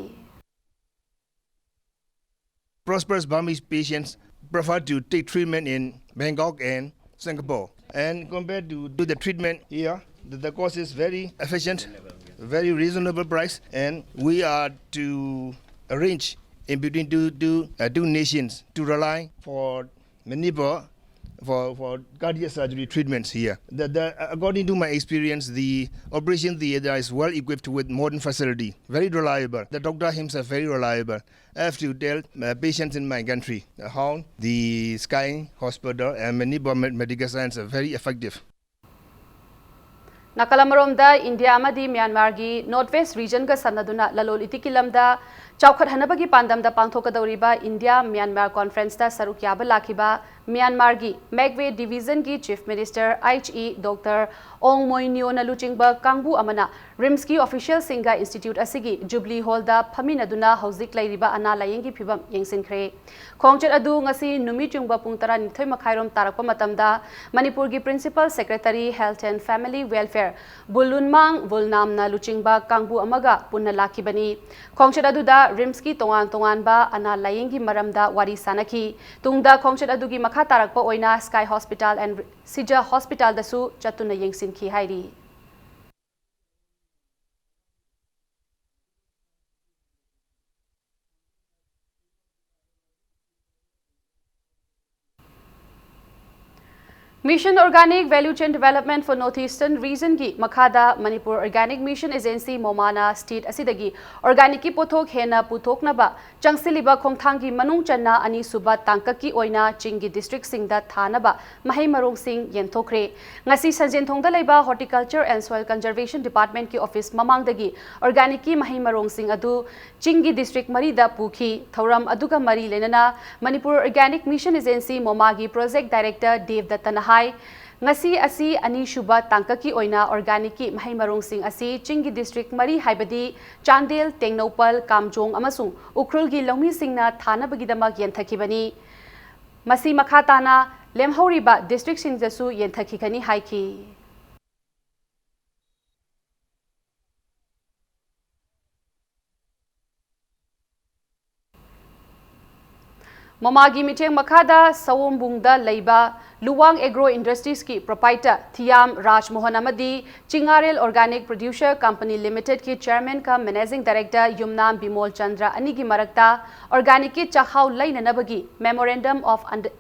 Prosperous Burmese patients prefer to take treatment in Bangkok and Singapore. And compared to, to the treatment here, the, the cost is very efficient, very reasonable price, and we are to arrange in between two, two, uh, two nations to rely for Manipur for, for cardiac surgery treatments here. The, the, according to my experience, the operation theater is well equipped with modern facility, very reliable. The doctor himself very reliable. I have to tell, uh, patients in my country, uh, how the Sky Hospital and Manipur Med-, Medical Science are very effective. ꯅꯥꯀꯜ ꯑꯃꯔꯣꯝꯗ India ꯑꯃꯗꯤ ꯃ꯭ꯌꯥꯟꯃꯥꯔꯒꯤ North West region ꯒ ꯁꯝꯅꯗꯨꯅ ꯂꯂꯣꯟ ꯏꯇꯤꯛꯀꯤ ꯂꯝꯗ ꯆꯥꯎꯈꯠꯍꯟꯅꯕꯒꯤ ꯄꯥꯟꯗꯝꯗ ꯄꯥꯡꯊꯣꯛꯀꯗꯧꯔꯤꯕ India Myanmar conference ꯇ ꯁꯔꯨꯛ ꯌꯥꯕ ꯂꯥꯛꯈꯤꯕ ꯃ꯭ꯌꯥꯟꯃꯥꯔꯒꯤ ꯃꯦꯛꯋꯦ ꯗꯤꯚꯤꯖꯟꯒꯤ Chief Minister H E Doctor ꯑꯣꯡ ꯃꯣꯏ ꯅꯤꯌꯣꯅ ꯂꯨꯆꯤꯡꯕ ꯀꯥꯡꯕꯨ ꯑꯃꯅ ꯔꯤꯝꯁꯀꯤ official ꯁꯤꯡꯒ institute ꯑꯁꯤꯒꯤ Jubilee Hall ꯗ ꯐꯝꯃꯤꯟꯅꯗꯨꯅ ꯍꯧꯖꯤꯛ ꯂꯩꯔꯤꯕ ꯑꯅꯥ ꯂꯥꯌꯦꯡꯒꯤ ꯐꯤꯚꯝ ꯌꯦꯡꯁꯤꯟꯈ꯭ꯔꯦ꯫ ꯈꯣꯡꯆꯠ ꯑꯗꯨ ꯉꯁꯤ ꯅꯨꯃꯤꯠ ꯌꯨꯡꯕ ꯄꯨꯡ ꯇꯔꯥꯅꯤꯊꯣꯏ ꯃꯈꯥꯏꯔꯣꯝ ꯇꯥꯔꯛꯄ ꯃꯇꯝꯗ ꯃꯅꯤꯄꯨꯔꯒꯤ Principal Secretary Health and Family Welfare ꯕꯨꯜ ꯂꯨꯟꯃꯥꯡ ꯕꯨꯜ ꯅꯥꯝꯅ ꯂꯨꯆꯤꯡꯕ ꯀꯥꯡꯕꯨ ꯑꯃꯒ ꯄꯨꯟꯅ ꯂꯥꯛꯈꯤꯕꯅꯤ꯫ ꯈꯣꯡꯆꯠ ꯑꯗꯨꯗ ꯔꯤꯝꯁꯀꯤ ꯇꯣꯉꯥꯟ ꯇꯣꯉꯥꯟꯕ ꯑꯅꯥ ꯂꯥꯌꯦꯡꯒꯤ ꯃꯔꯝꯗ ꯋꯥꯔꯤ ꯁꯥꯅꯈꯤ꯫ ꯇꯨꯡꯗ ꯈꯣꯡꯆꯠ ꯑꯗꯨꯒꯤ ꯃꯈꯥ ꯇꯥꯔꯛꯄ ꯑꯣꯏꯅ Sky Hospital and Sija Hospital ꯗꯁꯨ ꯆꯠꯇꯨꯅ ꯌꯦꯡꯁꯤꯟꯈꯤ ꯍꯥꯏꯔꯤ꯫ Mission Organic Value Chain Development for North Eastern Region ꯒꯤ ꯃꯈꯥꯗ Manipur Organic Mission Agency, ꯃꯣꯃꯥꯅ state ꯑꯁꯤꯗꯒꯤ organic ꯀꯤ ꯄꯣꯠꯊꯣꯛ ꯍꯦꯟꯅ ꯄꯨꯊꯣꯛꯅꯕ ꯆꯪꯁꯤꯜꯂꯤꯕ ꯈꯣꯡꯊꯥꯡꯒꯤ ꯃꯅꯨꯡ ꯆꯟꯅ ꯑꯅꯤꯁꯨꯕ ꯇꯥꯡꯀꯛꯀꯤ ꯑꯣꯏꯅ ꯆꯤꯡꯒꯤ district ꯁꯤꯡꯗ ꯊꯥꯅꯕ ꯃꯍꯩ ꯃꯔꯣꯡꯁꯤꯡ ꯌꯦꯟꯊꯣꯛꯈ꯭ꯔꯦ꯫ ꯉꯁꯤ ꯁꯟꯖꯦꯟꯊꯣꯡꯗ ꯂꯩꯕ Horticulture and Soil Conservation Department ꯀꯤ office ꯃꯃꯥꯡꯗꯒꯤ organic ꯀꯤ ꯃꯍꯩ ꯃꯔꯣꯡꯁꯤꯡ ꯑꯗꯨ ꯆꯤꯡꯒꯤ district ꯃꯔꯤꯗ ꯄꯨꯈꯤ꯫ ꯊꯧꯔꯝ ꯑꯗꯨꯒ ꯃꯔꯤ ꯂꯩꯅꯅ Manipur Organic Mission Agency, ꯃꯣꯃꯥꯒꯤ project director ꯗꯦꯕꯗꯠꯇꯅ ꯍꯥꯏ, ꯉꯁꯤ ꯑꯁꯤ ꯑꯅꯤꯁꯨꯕ ꯇꯥꯡꯀꯛꯀꯤ ꯑꯣꯏꯅ organic ꯀꯤ ꯃꯍꯩ ꯃꯔꯣꯡꯁꯤꯡ ꯑꯁꯤ ꯆꯤꯡꯒꯤ district ꯃꯔꯤ, ꯍꯥꯏꯕꯗꯤ ꯆꯥꯟꯗꯦꯜ, ꯇꯦꯡꯅꯧꯄꯜ, ꯀꯥꯝꯖꯣꯡ ꯑꯃꯁꯨꯡ ꯎꯈ꯭ꯔꯨꯜꯒꯤ ꯂꯧꯃꯤꯁꯤꯡꯅ ꯊꯥꯅꯕꯒꯤꯗꯃꯛ ꯌꯦꯟꯊꯈꯤꯕꯅꯤ꯫ ꯃꯁꯤ ꯃꯈꯥ ꯇꯥꯅ ꯂꯦꯝꯍꯧꯔꯤꯕ district ꯁꯤꯡꯗꯁꯨ ꯌꯦꯟꯊꯈꯤꯒꯅꯤ ꯍꯥꯏꯈꯤ꯫ ꯃꯣꯃꯥꯒꯤ ꯃꯤꯠꯌꯦꯡ ꯃꯈꯥꯗ ꯁꯑꯣꯝꯕꯨꯡꯗ ꯂꯩꯕ ꯂꯨꯋꯥꯡ Agro Industries ꯀꯤ proprietor ꯊꯤꯌꯥꯝ ꯔꯥꯖꯃꯣꯍꯟ ꯑꯃꯗꯤ ꯆꯤꯡꯉꯥꯔꯦꯜ Organic Producer Company Limited ꯀꯤ chairman ꯀꯝ managing director ꯌꯨꯝꯅꯥꯝ ꯕꯤꯃꯣꯜ ꯆꯟꯗ꯭ꯔ ꯑꯅꯤꯒꯤ ꯃꯔꯛꯇ organic ꯀꯤ ꯆꯥꯛꯍꯥꯎ ꯂꯩꯅꯅꯕꯒꯤ memorandum of under-,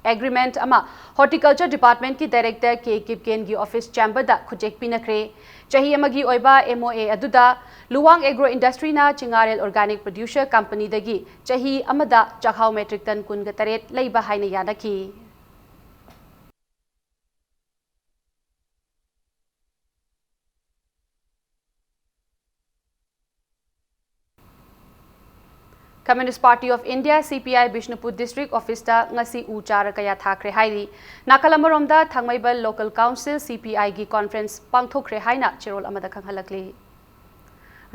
agreement ꯑꯃ Horticulture Department ꯀꯤ director ꯀꯦ ꯀꯤꯞꯀꯦꯟꯒꯤ office chamber ꯗ ꯈꯨꯠꯌꯦꯛ ꯄꯤꯅꯈ꯭ꯔꯦ꯫ ꯆꯍꯤ ꯑꯃꯒꯤ ꯑꯣꯏꯕ M O A ꯑꯗꯨꯗ ꯂꯨꯋꯥꯡ Agro Industry ꯅ ꯆꯤꯡꯉꯥꯔꯦꯜ Organic Producer Company ꯗꯒꯤ ꯆꯍꯤ ꯑꯃꯗ ꯆꯥꯛꯍꯥꯎ metric ton ꯀꯨꯟꯒ ꯇꯔꯦꯠ ꯂꯩꯕ ꯍꯥꯏꯅ ꯌꯥꯅꯈꯤ꯫ Communist Party of India, C P I, Bishnupur district office ꯇ ꯉꯁꯤ ꯎ ꯆꯥꯔ ꯀꯌꯥ ꯊꯥꯈ꯭ꯔꯦ ꯍꯥꯏꯔꯤ꯫ ꯅꯥꯀꯜ ꯑꯃꯔꯣꯝꯗ, ꯊꯥꯡꯃꯩꯕꯟ local council, C P I ꯒꯤ conference ꯄꯥꯡꯊꯣꯛꯈ꯭ꯔꯦ ꯍꯥꯏꯅ ꯆꯦꯔꯣꯜ ꯑꯃꯗ ꯈꯪꯍꯜꯂꯛꯂꯤ꯫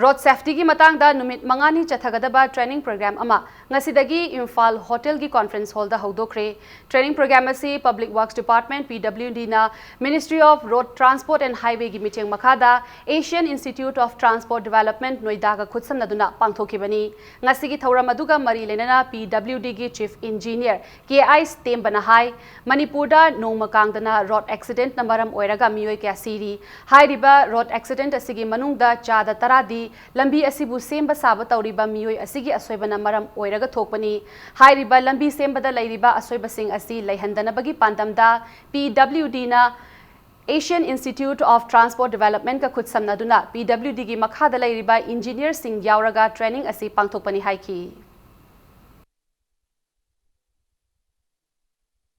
Road safety ꯒꯤ ꯃꯇꯥꯡꯗ ꯅꯨꯃꯤꯠ ꯃꯉꯥꯅꯤ ꯆꯠꯊꯒꯗꯕ training program ꯑꯃ ꯉꯁꯤꯗꯒꯤ ꯏꯝꯐꯥꯜ hotel ꯒꯤ conference hall ꯗ ꯍꯧꯗꯣꯛꯈ꯭ꯔꯦ꯫ Training program ꯑꯁꯤ Public Works Department, P W D ꯅ Ministry of Road Transport and Highway ꯒꯤ ꯃꯤꯠꯌꯦꯡ ꯃꯈꯥꯗ Asian Institute of Transport Development, ꯅꯣꯏꯗꯥꯒ ꯈꯨꯠꯁꯝꯅꯗꯨꯅ ꯄꯥꯡꯊꯣꯛꯈꯤꯕꯅꯤ꯫ ꯉꯁꯤꯒꯤ ꯊꯧꯔꯝ ꯑꯗꯨꯒ ꯃꯔꯤ ꯂꯩꯅꯅ P W D ꯒꯤ Chief Engineer ꯀꯦ ꯑꯥꯏ ꯁ꯭ꯇꯦꯝꯕꯅ ꯍꯥꯏ, ꯃꯅꯤꯄꯨꯔꯗ ꯅꯣꯡꯃ ꯀꯥꯡꯗꯅ road accident ꯅ ꯃꯔꯝ ꯑꯣꯏꯔꯒ ꯃꯤꯑꯣꯏ ꯀꯌꯥ ꯁꯤꯔꯤ꯫ ꯍꯥꯏꯔꯤꯕ road accident ꯑꯁꯤꯒꯤ ꯃꯅꯨꯡꯗ ꯆꯥꯗ ꯇꯔꯥꯗꯤ ꯂꯝꯕꯤ ꯑꯁꯤꯕꯨ ꯁꯦꯝꯕ ꯁꯥꯕ ꯇꯧꯔꯤꯕ ꯃꯤꯑꯣꯏ ꯑꯁꯤꯒꯤ ꯑꯁꯣꯏꯕꯅ ꯃꯔꯝ ꯑꯣꯏꯔꯒ ꯊꯣꯛꯄꯅꯤ꯫ ꯍꯥꯏꯔꯤꯕ ꯂꯝꯕꯤ ꯁꯦꯝꯕꯗ ꯂꯩꯔꯤꯕ ꯑꯁꯣꯏꯕꯁꯤꯡ ꯑꯁꯤ ꯂꯩꯍꯟꯗꯅꯕꯒꯤ ꯄꯥꯟꯗꯝꯗ P W Dꯅ Asian Institute of Transport Developmentꯀ ꯈꯨꯠꯁꯝꯅꯗꯨꯅ P W Dꯒꯤ ꯃꯈꯥꯗ ꯂꯩꯔꯤꯕ engineerꯁꯤꯡ ꯌꯥꯎꯔꯒ training ꯑꯁꯤ ꯄꯥꯡꯊꯣꯛꯄꯅꯤ ꯍꯥꯏꯈꯤ꯫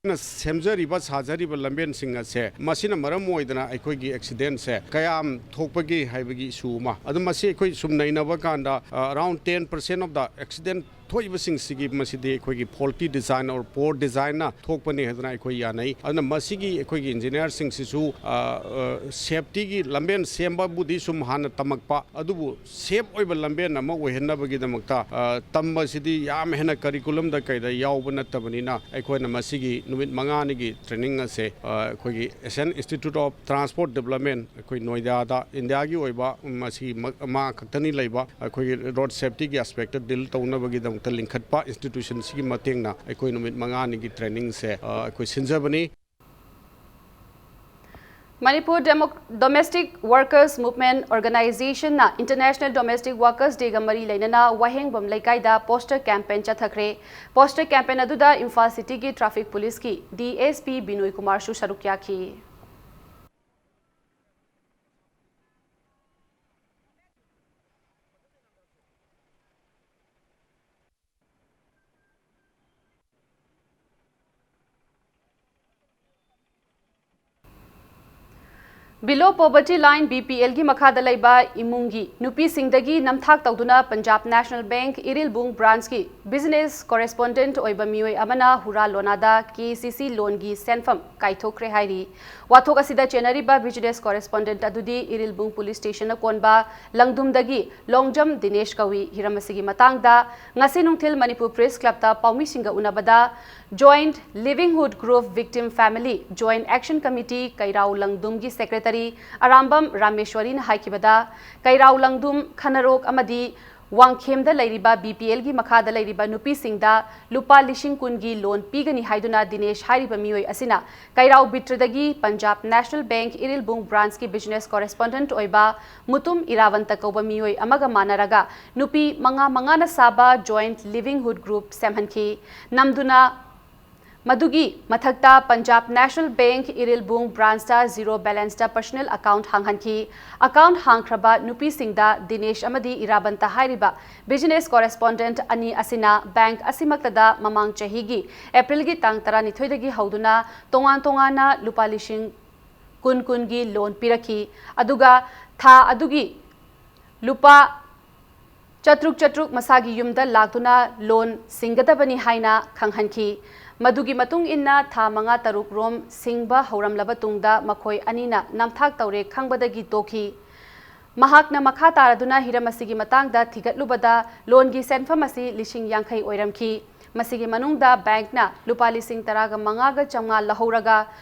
ꯅ ꯁꯦꯝꯖꯔꯤꯕ, ꯁꯥꯖꯔꯤꯕ ꯂꯝꯕꯦꯟꯁꯤꯡ ꯑꯁꯦ, ꯃꯁꯤꯅ ꯃꯔꯝ ꯑꯣꯏꯗꯅ ꯑꯩꯈꯣꯏꯒꯤ accidentꯁꯦ ꯀꯌꯥꯝ ꯊꯣꯛꯄꯒꯦ ꯍꯥꯏꯕꯒꯤ issue ꯑꯃ, ꯑꯗꯨ ꯃꯁꯤ ꯑꯩꯈꯣꯏ ꯁꯨꯝ ꯅꯩꯅꯕ ꯀꯥꯟꯗ, ꯑ, around ten percent of the accident ꯊꯣꯛꯏꯕꯁꯤꯡꯁꯤꯒꯤ ꯃꯁꯤꯗꯤ ꯑꯩꯈꯣꯏꯒꯤ faulty design or poor designꯅ ꯊꯣꯛꯄꯅꯤ ꯍꯥꯏꯗꯅ ꯑꯩꯈꯣꯏ ꯌꯥꯅꯩ꯫ ꯑꯗꯨꯅ ꯃꯁꯤꯒꯤ ꯑꯩꯈꯣꯏꯒꯤ engineerꯁꯤꯡꯁꯤꯁꯨ, ꯑ, ꯑ, safetyꯒꯤ ꯂꯝꯕꯦꯟ ꯁꯦꯝꯕꯕꯨꯗꯤ ꯁꯨꯝ ꯍꯥꯟꯅ ꯇꯝꯃꯛꯄ, ꯑꯗꯨꯕꯨ safe ꯑꯣꯏꯕ ꯂꯝꯕꯦꯟ ꯑꯃ ꯑꯣꯏꯍꯟꯅꯕꯒꯤꯗꯃꯛꯇ, ꯑ, ꯇꯝꯕꯁꯤꯗꯤ ꯌꯥꯝ ꯍꯦꯟꯅ curriculumꯗ ꯀꯩꯗ ꯌꯥꯎꯕ ꯅꯠꯇꯕꯅꯤꯅ, ꯑꯩꯈꯣꯏꯅ ꯃꯁꯤꯒꯤ ꯅꯨꯃꯤꯠ ꯃꯉꯥꯅꯤꯒꯤ training ꯑꯁꯦ, ꯑ, ꯑꯩꯈꯣꯏꯒꯤ Asian Institute of Transport Development, ꯑꯩꯈꯣꯏ ꯅꯣꯏꯗꯥꯗ, ꯏꯟꯗꯤꯌꯥꯒꯤ ꯑꯣꯏꯕ ꯃꯁꯤ ꯃ-, ꯃꯥ ꯈꯛꯇꯅꯤ ꯂꯩꯕ, ꯑꯩꯈꯣꯏꯒꯤ road safetyꯒꯤ aspectꯇ deal ꯇꯧꯅꯕꯒꯤꯗꯃꯛꯇ ꯂꯤꯡꯈꯠꯄ institutionꯁꯤꯒꯤ ꯃꯇꯦꯡꯅ ꯑꯩꯈꯣꯏ ꯅꯨꯃꯤꯠ ꯃꯉꯥꯅꯤꯒꯤ trainingꯁꯦ, ꯑ, ꯑꯩꯈꯣꯏ ꯁꯤꯟꯖꯕꯅꯤ꯫ Manipur Demo-, Domestic Workers Movement Organizationꯅ International Domestic Workers Dayꯒ ꯃꯔꯤ ꯂꯩꯅꯅ ꯋꯥꯍꯦꯡꯕꯝ ꯂꯩꯀꯥꯏꯗ poster campaign ꯆꯠꯊꯈ꯭ꯔꯦ꯫ Poster campaign ꯑꯗꯨꯗ Imphal Cityꯒꯤ Traffic Policeꯀꯤ D S P ꯕꯤꯅꯣꯏ ꯀꯨꯃꯥꯔꯁꯨ ꯁꯔꯨꯛ ꯌꯥꯈꯤ꯫ Below poverty line, B P Lꯒꯤ ꯃꯈꯥꯗ ꯂꯩꯕ ꯏꯃꯨꯡꯒꯤ ꯅꯨꯄꯤꯁꯤꯡꯗꯒꯤ ꯅꯝꯊꯥꯛ ꯇꯧꯗꯨꯅ Punjab National Bank Irilbung branchꯀꯤ business correspondent ꯑꯣꯏꯕ ꯃꯤꯑꯣꯏ ꯑꯃꯅ ꯍꯨꯔꯥꯜ ꯂꯣꯅꯥꯗ K C C loanꯒꯤ ꯁꯦꯟꯐꯝ ꯀꯥꯏꯊꯣꯛꯈ꯭ꯔꯦ ꯍꯥꯏꯔꯤ꯫ ꯋꯥꯊꯣꯛ ꯑꯁꯤꯗ ꯆꯦꯟꯅꯔꯤꯕ business correspondent ꯑꯗꯨꯗꯤ ꯏꯔꯤꯜꯕꯨꯡ police stationꯅ ꯀꯣꯟꯕ ꯂꯪꯗꯨꯝꯗꯒꯤ ꯂꯣꯡꯖꯝ ꯗꯤꯅꯦꯁ ꯀꯧꯏ꯫ ꯍꯤꯔꯝ ꯑꯁꯤꯒꯤ ꯃꯇꯥꯡꯗ ꯉꯁꯤ ꯅꯨꯡꯊꯤꯜ Manipur Press Clubꯇ ꯄꯥꯎꯃꯤꯁꯤꯡꯒ ꯎꯅꯕꯗ Joint Livelihood Group Victim Family Joint Action Committee ꯀꯩꯔꯥꯎ ꯂꯪꯗꯨꯝꯒꯤ secretary Arambam ꯔꯥꯃꯦꯁ꯭ꯋꯔꯤꯅ ꯍꯥꯏꯈꯤꯕꯗ, ꯀꯩꯔꯥꯎ ꯂꯪꯗꯨꯝ, ꯈꯅꯔꯣꯛ ꯑꯃꯗꯤ ꯋꯥꯡꯈꯦꯝꯗ ꯂꯩꯔꯤꯕ ꯕꯤ ꯄꯤ ꯑꯦꯜꯒꯤ ꯃꯈꯥꯗ ꯂꯩꯔꯤꯕ ꯅꯨꯄꯤꯁꯤꯡꯗ ꯂꯨꯄꯥ ꯂꯤꯁꯤꯡ ꯀꯨꯟꯒꯤ ꯂꯣꯟ ꯄꯤꯒꯅꯤ ꯍꯥꯏꯗꯨꯅ ꯗꯤꯅꯦꯁ ꯍꯥꯏꯔꯤꯕ ꯃꯤꯑꯣꯏ ꯑꯁꯤꯅ ꯀꯩꯔꯥꯎ ꯕꯤꯇ꯭ꯔꯗꯒꯤ ꯄꯟꯖꯥꯕ ꯅꯦꯁꯅꯦꯜ ꯕꯦꯡꯛ ꯏꯔꯤꯜꯕꯨꯡ ꯕ꯭ꯔꯥꯟꯁꯀꯤ ꯕꯤꯖꯤꯅꯦꯁ ꯀꯣꯔꯦꯁꯄꯣꯟꯗꯦꯟꯠ ꯑꯣꯏꯕ ꯃꯨꯇꯨꯝ ꯏꯔꯥꯕꯟꯇ ꯀꯧꯕ ꯃꯤꯑꯣꯏ ꯑꯃꯒ ꯃꯥꯟꯅꯔꯒ ꯅꯨꯄꯤ ꯃꯉꯥ ꯃꯉꯥꯅ ꯁꯥꯕ ꯖꯣꯏꯟꯠ ꯂꯤꯚꯤꯡꯍꯨꯗ ꯒ꯭ꯔꯨꯞ ꯁꯦꯝꯍꯟꯈꯤ꯫ ꯅꯝꯗꯨꯅ ꯃꯗꯨꯒꯤ ꯃꯊꯛꯇ ꯄꯟꯖꯥꯕ ꯅꯦꯁꯅꯦꯜ ꯕꯦꯡꯛ ꯏꯔꯤꯜꯕꯨꯡ ꯕ꯭ꯔꯥꯟꯁꯇ ꯖꯤꯔꯣ ꯕꯦꯂꯦꯟꯁꯇ ꯄꯔꯁꯅꯦꯜ ꯑꯦꯀꯥꯎꯟꯠ ꯍꯥꯡꯍꯟꯈꯤ꯫ ꯑꯦꯀꯥꯎꯟꯠ ꯍꯥꯡꯈ꯭ꯔꯕ ꯅꯨꯄꯤꯁꯤꯡꯗ ꯗꯤꯅꯦꯁ ꯑꯃꯗꯤ ꯏꯔꯥꯕꯟꯇ ꯍꯥꯏꯔꯤꯕ ꯕꯤꯖꯤꯅꯦꯁ ꯀꯣꯔꯦꯁꯄꯣꯟꯗꯦꯟꯠ ꯑꯅꯤ ꯑꯁꯤꯅ ꯕꯦꯡꯛ ꯑꯁꯤꯃꯛꯇꯗ ꯃꯃꯥꯡ ꯆꯍꯤꯒꯤ ꯑꯦꯄ꯭ꯔꯤꯜꯒꯤ ꯇꯥꯡ ꯇꯔꯥꯅꯤꯊꯣꯏꯗꯒꯤ ꯍꯧꯗꯨꯅ ꯇꯣꯉꯥꯟ ꯇꯣꯉꯥꯟꯅ ꯂꯨꯄꯥ ꯂꯤꯁꯤꯡ ꯀꯨꯟ ꯀꯨꯟꯒꯤ ꯂꯣꯟ ꯄꯤꯔꯛꯈꯤ꯫ ꯑꯗꯨꯒ ꯊꯥ ꯑꯗꯨꯒꯤ ꯂꯨꯄꯥ ꯆꯥꯇ꯭ꯔꯨꯛ ꯆꯥꯇ꯭ꯔꯨꯛ ꯃꯁꯥꯒꯤ ꯌꯨꯝꯗ ꯂꯥꯛꯇꯨꯅ ꯂꯣꯟ ꯁꯤꯡꯒꯗꯕꯅꯤ ꯍꯥꯏꯅ ꯈꯪꯍꯟꯈꯤ꯫ ꯃꯗꯨꯒꯤ ꯃꯇꯨꯡ ꯏꯟꯅ ꯊꯥ ꯃꯉꯥ ꯇꯔꯨꯛ ꯔꯣꯝ ꯁꯤꯡꯕ ꯍꯧꯔꯝꯂꯕ ꯇꯨꯡꯗ ꯃꯈꯣꯏ ꯑꯅꯤꯅ ꯅꯝꯊꯥꯛ ꯇꯧꯔꯦ ꯈꯪꯕꯗꯒꯤ ꯇꯣꯛꯈꯤ꯫ ꯃꯍꯥꯛꯅ ꯃꯈꯥ ꯇꯥꯔꯗꯨꯅ ꯍꯤꯔꯝ ꯑꯁꯤꯒꯤ ꯃꯇꯥꯡꯗ ꯊꯤꯒꯠꯂꯨꯕꯗ ꯂꯣꯟꯒꯤ ꯁꯦꯟꯐꯝ ꯑꯁꯤ ꯂꯤꯁꯤꯡ ꯌꯥꯡꯈꯩ ꯑꯣꯏꯔꯝꯈꯤ꯫ ꯃꯁꯤꯒꯤ ꯃꯅꯨꯡꯗ ꯕꯦꯡꯛꯅ ꯂꯨꯄꯥ ꯂꯤꯁꯤꯡ ꯇꯔꯥꯒ ꯃꯉꯥꯒ ꯆꯥꯝꯃꯉꯥ ꯂꯧꯍꯧꯔꯒ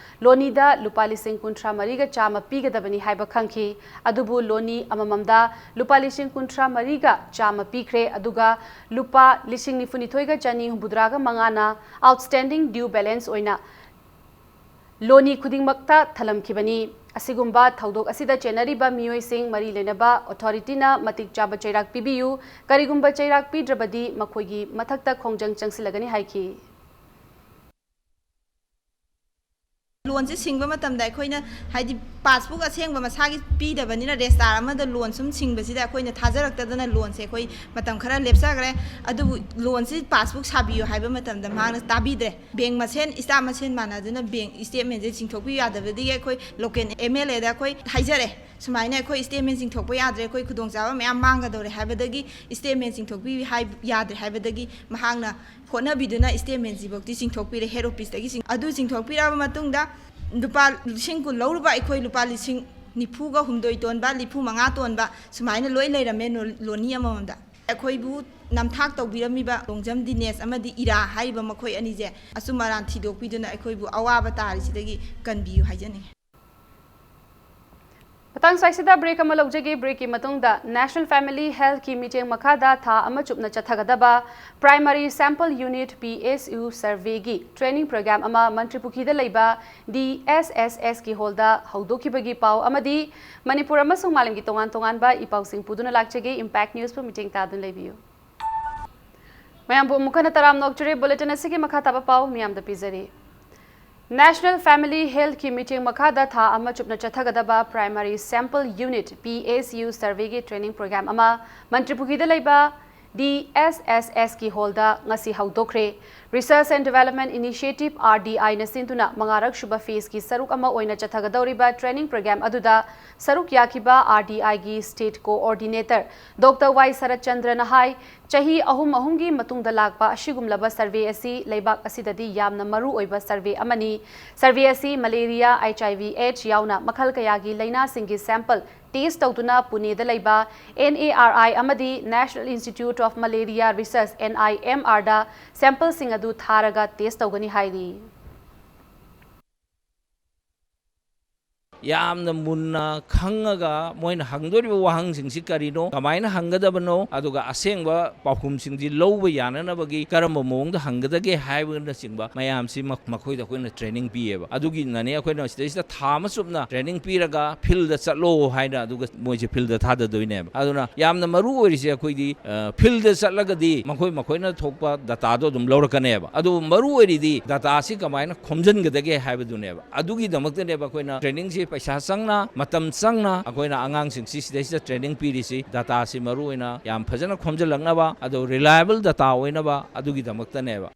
ꯂꯣꯅꯤꯗ ꯂꯨꯄꯥ ꯂꯤꯁꯤꯡ ꯀꯨꯟꯊ꯭ꯔꯥ ꯃꯔꯤꯒ ꯆꯥꯝꯃ ꯄꯤꯒꯗꯕꯅꯤ ꯍꯥꯏꯕ ꯈꯪꯈꯤ꯫ ꯑꯗꯨꯕꯨ ꯂꯣꯅꯤ ꯑꯃꯃꯝꯗ ꯂꯨꯄꯥ ꯂꯤꯁꯤꯡ ꯀꯨꯟꯊ꯭ꯔꯥ ꯃꯔꯤꯒ ꯆꯥꯝꯃ ꯄꯤꯈ꯭ꯔꯦ, ꯑꯗꯨꯒ ꯂꯨꯄꯥ ꯂꯤꯁꯤꯡ ꯅꯤꯐꯨꯅꯤꯊꯣꯏꯒ ꯆꯅꯤ ꯍꯨꯝꯐꯨꯇꯔꯥꯒ ꯃꯉꯥꯅ ꯑꯥꯎꯠꯁ꯭ꯇꯦꯟꯗꯤꯡ ꯗ꯭ꯌꯨ ꯕꯦꯂꯦꯟꯁ ꯑꯣꯏꯅ ꯂꯣꯅꯤ ꯈꯨꯗꯤꯡꯃꯛꯇ ꯊꯜꯂꯝꯈꯤꯕꯅꯤ꯫ ꯑꯁꯤꯒꯨꯝꯕ ꯊꯧꯗꯣꯛ ꯑꯁꯤꯗ ꯆꯦꯟꯅꯔꯤꯕ ꯃꯤꯑꯣꯏꯁꯤꯡ ꯃꯔꯤ ꯂꯩꯅꯕ ꯑꯣꯊꯣꯔꯤꯇꯤꯅ ꯃꯇꯤꯛ ꯆꯥꯕ ꯆꯩꯔꯥꯛ ꯄꯤꯕꯤꯌꯨ꯫ ꯀꯔꯤꯒꯨꯝꯕ ꯆꯩꯔꯥꯛ ꯄꯤꯗ꯭ꯔꯕꯗꯤ ꯃꯈꯣꯏꯒꯤ ꯃꯊꯛꯇ ꯈꯣꯡꯖꯪ ꯆꯪꯁꯤꯜꯂꯒꯅꯤ ꯍꯥꯏꯈꯤ꯫ ꯂꯣꯟꯁꯦ ꯁꯤꯡꯕ ꯃꯇꯝꯗ ꯑꯩꯈꯣꯏꯅ ꯍꯥꯏꯗꯤ ꯄꯥꯁꯕꯨꯛ ꯑꯁꯦꯡꯕ ꯃꯁꯥꯒꯤ ꯄꯤꯗꯕꯅꯤꯅ ꯔꯦꯁꯇꯥꯔ ꯑꯃꯗ ꯂꯣꯟ ꯁꯨꯝ ꯁꯤꯡꯕꯁꯤꯗ ꯑꯩꯈꯣꯏꯅ ꯊꯥꯖꯔꯛꯇꯗꯅ ꯂꯣꯟꯁꯦ ꯑꯩꯈꯣꯏ ꯃꯇꯝ ꯈꯔ ꯂꯦꯞꯆꯈ꯭ꯔꯦ꯫ ꯑꯗꯨꯕꯨ ꯂꯣꯟꯁꯤ ꯄꯥꯁꯕꯨꯛ ꯁꯥꯕꯤꯌꯨ ꯍꯥꯏꯕ ꯃꯇꯝꯗ ꯃꯍꯥꯛꯅ ꯇꯥꯕꯤꯗ꯭ꯔꯦ꯫ ꯕꯦꯡꯛ ꯃꯁꯦꯟ ꯏꯁꯇꯥꯐ ꯃꯁꯦꯟ ꯃꯥꯟꯅꯗꯨꯅ ꯕꯦꯡꯛ ꯁ꯭ꯇꯦꯠꯃꯦꯟꯁꯦ ꯆꯤꯡꯊꯣꯛꯄꯤꯌꯨ ꯌꯥꯗꯕꯗꯒꯤ ꯑꯩꯈꯣꯏ ꯂꯣꯀꯦꯜ ꯑꯦꯝ ꯑꯦꯜ ꯑꯦꯗ ꯑꯩꯈꯣꯏ ꯍꯥꯏꯖꯔꯦ, ꯁꯨꯃꯥꯏꯅ ꯑꯩꯈꯣꯏ ꯁ꯭ꯇꯦꯠꯃꯦꯟ ꯆꯤꯡꯊꯣꯛꯄ ꯌꯥꯗ꯭ꯔꯦ, ꯑꯩꯈꯣꯏ ꯈꯨꯗꯣꯡꯆꯥꯕ ꯃꯌꯥꯝ ꯃꯥꯡꯒꯗꯧꯔꯦ ꯍꯥꯏꯕꯗꯒꯤ ꯁ꯭ꯇꯦꯠꯃꯦꯟ ꯆꯤꯡꯊꯣꯛꯄꯤ ꯍꯥꯏ ꯌꯥꯗ꯭ꯔꯦ ꯍꯥꯏꯕꯗꯒꯤ ꯃꯍꯥꯛꯅ ꯍꯣꯠꯅꯕꯤꯗꯨꯅ ꯁ꯭ꯇꯦꯠꯃꯦꯟꯁꯤꯐꯧꯗꯤ ꯆꯤꯡꯊꯣꯛꯄꯤꯔꯦ ꯍꯦꯗ ꯑꯣꯐꯤꯁꯇꯒꯤ꯫ ꯑꯗꯨ ꯆꯤꯡꯊꯣꯛꯄꯤꯔꯛꯑꯕ ꯃꯇꯨꯡꯗ ꯂꯨꯄꯥ ꯂꯤꯁꯤꯡ ꯀꯨꯟ ꯂꯧꯔꯨꯕ ꯑꯩꯈꯣꯏ ꯂꯨꯄꯥ ꯂꯤꯁꯤꯡ ꯅꯤꯐꯨꯒ ꯍꯨꯝꯗꯣꯏ ꯇꯣꯟꯕ, ꯅꯤꯐꯨ ꯃꯉꯥ ꯇꯣꯟꯕ ꯁꯨꯃꯥꯏꯅ ꯂꯣꯏ ꯂꯩꯔꯝꯃꯦ ꯂꯣ- ꯂꯣꯅꯤ ꯑꯃꯃꯝꯗ꯫ ꯑꯩꯈꯣꯏꯕꯨ ꯅꯝꯊꯥꯛ ꯇꯧꯕꯤꯔꯝꯃꯤꯕ ꯂꯣꯡꯖꯝ ꯗꯤꯅꯦꯁ ꯑꯃꯗꯤ ꯏꯔꯥ ꯍꯥꯏꯔꯤꯕ ꯃꯈꯣꯏ ꯑꯅꯤꯁꯦ ꯑꯆꯨꯝ ꯑꯔꯥꯟ ꯊꯤꯗꯣꯛꯄꯤꯗꯨꯅ ꯑꯩꯈꯣꯏꯕꯨ ꯑꯋꯥꯕ ꯇꯥꯔꯤꯁꯤꯗꯒꯤ ꯀꯟꯕꯤꯌꯨ ꯍꯥꯏꯖꯅꯤꯡꯉꯤ꯫ ꯃꯇꯥꯡ ꯁ꯭ꯋꯥꯏꯁꯤꯗ break ꯑꯃ ꯂꯧꯖꯒꯦ꯫ Breakꯀꯤ ꯃꯇꯨꯡꯗ National Family Healthꯀꯤ ꯃꯤꯠꯌꯦꯡ ꯃꯈꯥꯗ ꯊꯥ ꯑꯃ ꯆꯨꯞꯅ ꯆꯠꯊꯒꯗꯕ Primary Sample Unit, P S U, Surveyꯒꯤ training program ꯑꯃ ꯃꯟꯇ꯭ꯔꯤ ꯄꯨꯈ꯭ꯔꯤꯗ ꯂꯩꯕ D S S Sꯀꯤ hallꯗ ꯍꯧꯗꯣꯛꯈꯤꯕꯒꯤ ꯄꯥꯎ ꯑꯃꯗꯤ ꯃꯅꯤꯄꯨꯔ ꯑꯃꯁꯨꯡ ꯃꯥꯂꯦꯝꯒꯤ ꯇꯣꯉꯥꯟ ꯇꯣꯉꯥꯟꯕ ꯏ ꯄꯥꯎꯁꯤꯡ ꯄꯨꯗꯨꯅ ꯂꯥꯛꯆꯒꯦ꯫ Impact Newsꯄꯨ ꯃꯤꯠꯌꯦꯡ ꯇꯥꯗꯨꯅ ꯂꯩꯕꯤꯌꯨ꯫ ꯃꯌꯥꯝꯕꯨ ꯑꯃꯨꯛ ꯍꯟꯅ ꯇꯔꯥꯝꯅ ꯑꯣꯛꯆꯔꯤ꯫ Bulletin ꯑꯁꯤꯒꯤ ꯃꯈꯥ ꯇꯥꯕ ꯄꯥꯎ ꯃꯤꯌꯥꯝꯗ ꯄꯤꯖꯔꯤ꯫ National Family Healthꯀꯤ ꯃꯤꯠꯌꯦꯡ ꯃꯈꯥꯗ ꯊꯥ ꯑꯃ ꯆꯨꯞꯅ ꯆꯠꯊꯒꯗꯕ Primary Sample Unit, P S U, Surveyꯒꯤ training program ꯑꯃ ꯃꯟꯇ꯭ꯔꯤ ꯄꯨꯈ꯭ꯔꯤꯗ ꯂꯩꯕ D S S Sꯀꯤ hallꯗ ꯉꯁꯤ ꯍꯧꯗꯣꯛꯈ꯭ꯔꯦ꯫ Research and Development Initiative, R D Iꯅ ꯁꯤꯟꯗꯨꯅ ꯃꯉꯥꯔꯛ ꯁꯨꯕ phaseꯀꯤ ꯁꯔꯨꯛ ꯑꯃ ꯑꯣꯏꯅ ꯆꯠꯊꯒꯗꯧꯔꯤꯕ training program ꯑꯗꯨꯗ ꯁꯔꯨꯛ ꯌꯥꯈꯤꯕ R D Iꯒꯤ State Coordinator Doctor Y ꯁꯔꯠꯆꯟꯗ꯭ꯔꯅ ꯍꯥꯏ, ꯆꯍꯤ ꯑꯍꯨꯝ ꯑꯍꯨꯝꯒꯤ ꯃꯇꯨꯡꯗ ꯂꯥꯛꯄ ꯑꯁꯤꯒꯨꯝꯂꯕ survey ꯑꯁꯤ ꯂꯩꯕꯥꯛ ꯑꯁꯤꯗꯗꯤ ꯌꯥꯝꯅ ꯃꯔꯨ ꯑꯣꯏꯕ survey ꯑꯃꯅꯤ꯫ Survey ꯑꯁꯤ malaria, H I V AIDS ꯌꯥꯎꯅ ꯃꯈꯜ ꯀꯌꯥꯒꯤ ꯂꯩꯅꯥꯁꯤꯡꯒꯤ sample test ꯇꯧꯗꯨꯅ ꯄꯨꯅꯦꯗ ꯂꯩꯕ N A R I ꯑꯃꯗꯤ National Institute of Malaria Research, N I M R ꯗ sampleꯁꯤꯡ ꯑꯗꯨ ꯊꯥꯔꯒ test ꯇꯧꯒꯅꯤ ꯍꯥꯏꯔꯤ꯫ ꯌꯥꯝꯅ ꯃꯨꯟꯅ ꯈꯪꯉꯒ ꯃꯣꯏꯅ ꯍꯪꯗꯣꯔꯤꯕ ꯋꯥꯍꯪꯁꯤꯡꯁꯤ ꯀꯔꯤꯅꯣ, ꯀꯃꯥꯏꯅ ꯍꯪꯒꯗꯕꯅꯣ, ꯑꯗꯨꯒ ꯑꯁꯦꯡꯕ ꯄꯥꯎꯈꯨꯝꯁꯤꯡꯁꯤ ꯂꯧꯕ ꯌꯥꯅꯅꯕꯒꯤ ꯀꯔꯝꯕ ꯃꯑꯣꯡꯗ ꯍꯪꯒꯗꯒꯦ ꯍꯥꯏꯕꯅꯆꯤꯡꯕ ꯃꯌꯥꯝꯁꯤ ꯃꯈꯣꯏꯗ ꯑꯩꯈꯣꯏꯅ training ꯄꯤꯌꯦꯕ꯫ ꯑꯗꯨꯒꯤꯅꯅꯦ ꯑꯩꯈꯣꯏꯅ ꯁꯤꯗꯩꯁꯤꯗ ꯊꯥ ꯑꯃ ꯆꯨꯞꯅ training ꯄꯤꯔꯒ fieldꯗ ꯆꯠꯂꯣ ꯍꯥꯏꯅ ꯑꯗꯨꯒ ꯃꯣꯏꯁꯦ fieldꯗ ꯊꯥꯗꯗꯣꯏꯅꯦꯕ꯫ ꯑꯗꯨꯅ ꯌꯥꯝꯅ ꯃꯔꯨ ꯑꯣꯏꯔꯤꯁꯦ ꯑꯩꯈꯣꯏꯗꯤ fieldꯗ ꯆꯠꯂꯒꯗꯤ ꯃꯈꯣꯏ ꯃꯈꯣꯏꯅ ꯊꯣꯛꯄ dataꯗꯣ ꯑꯗꯨꯝ ꯂꯧꯔꯛꯀꯅꯦꯕ꯫ ꯑꯗꯨꯕꯨ ꯃꯔꯨ ꯑꯣꯏꯔꯤꯗꯤ dataꯁꯤ ꯀꯃꯥꯏꯅ ꯈꯣꯝꯖꯤꯟꯒꯗꯒꯦ ꯍꯥꯏꯕꯗꯨꯅꯦꯕ꯫ ꯑꯗꯨꯒꯤꯗꯃꯛꯇꯅꯦꯕ ꯑꯩꯈꯣꯏꯅ trainingꯁꯤ ꯄꯩꯁꯥ ꯆꯪꯅ, ꯃꯇꯝ ꯆꯪꯅ ꯑꯩꯈꯣꯏꯅ ꯑꯉꯥꯡꯁꯤꯡꯁꯤ ꯁꯤꯗꯩꯁꯤꯗ training ꯄꯤꯔꯤꯁꯤ꯫ Dataꯁꯤ ꯃꯔꯨ ꯑꯣꯏꯅ ꯌꯥꯝ ꯐꯖꯅ ꯈꯣꯝꯖꯤꯜꯂꯛꯅꯕ, ꯑꯗꯨ reliable data ꯑꯣꯏꯅꯕ, ꯑꯗꯨꯒꯤꯗꯃꯛꯇꯅꯦꯕ꯫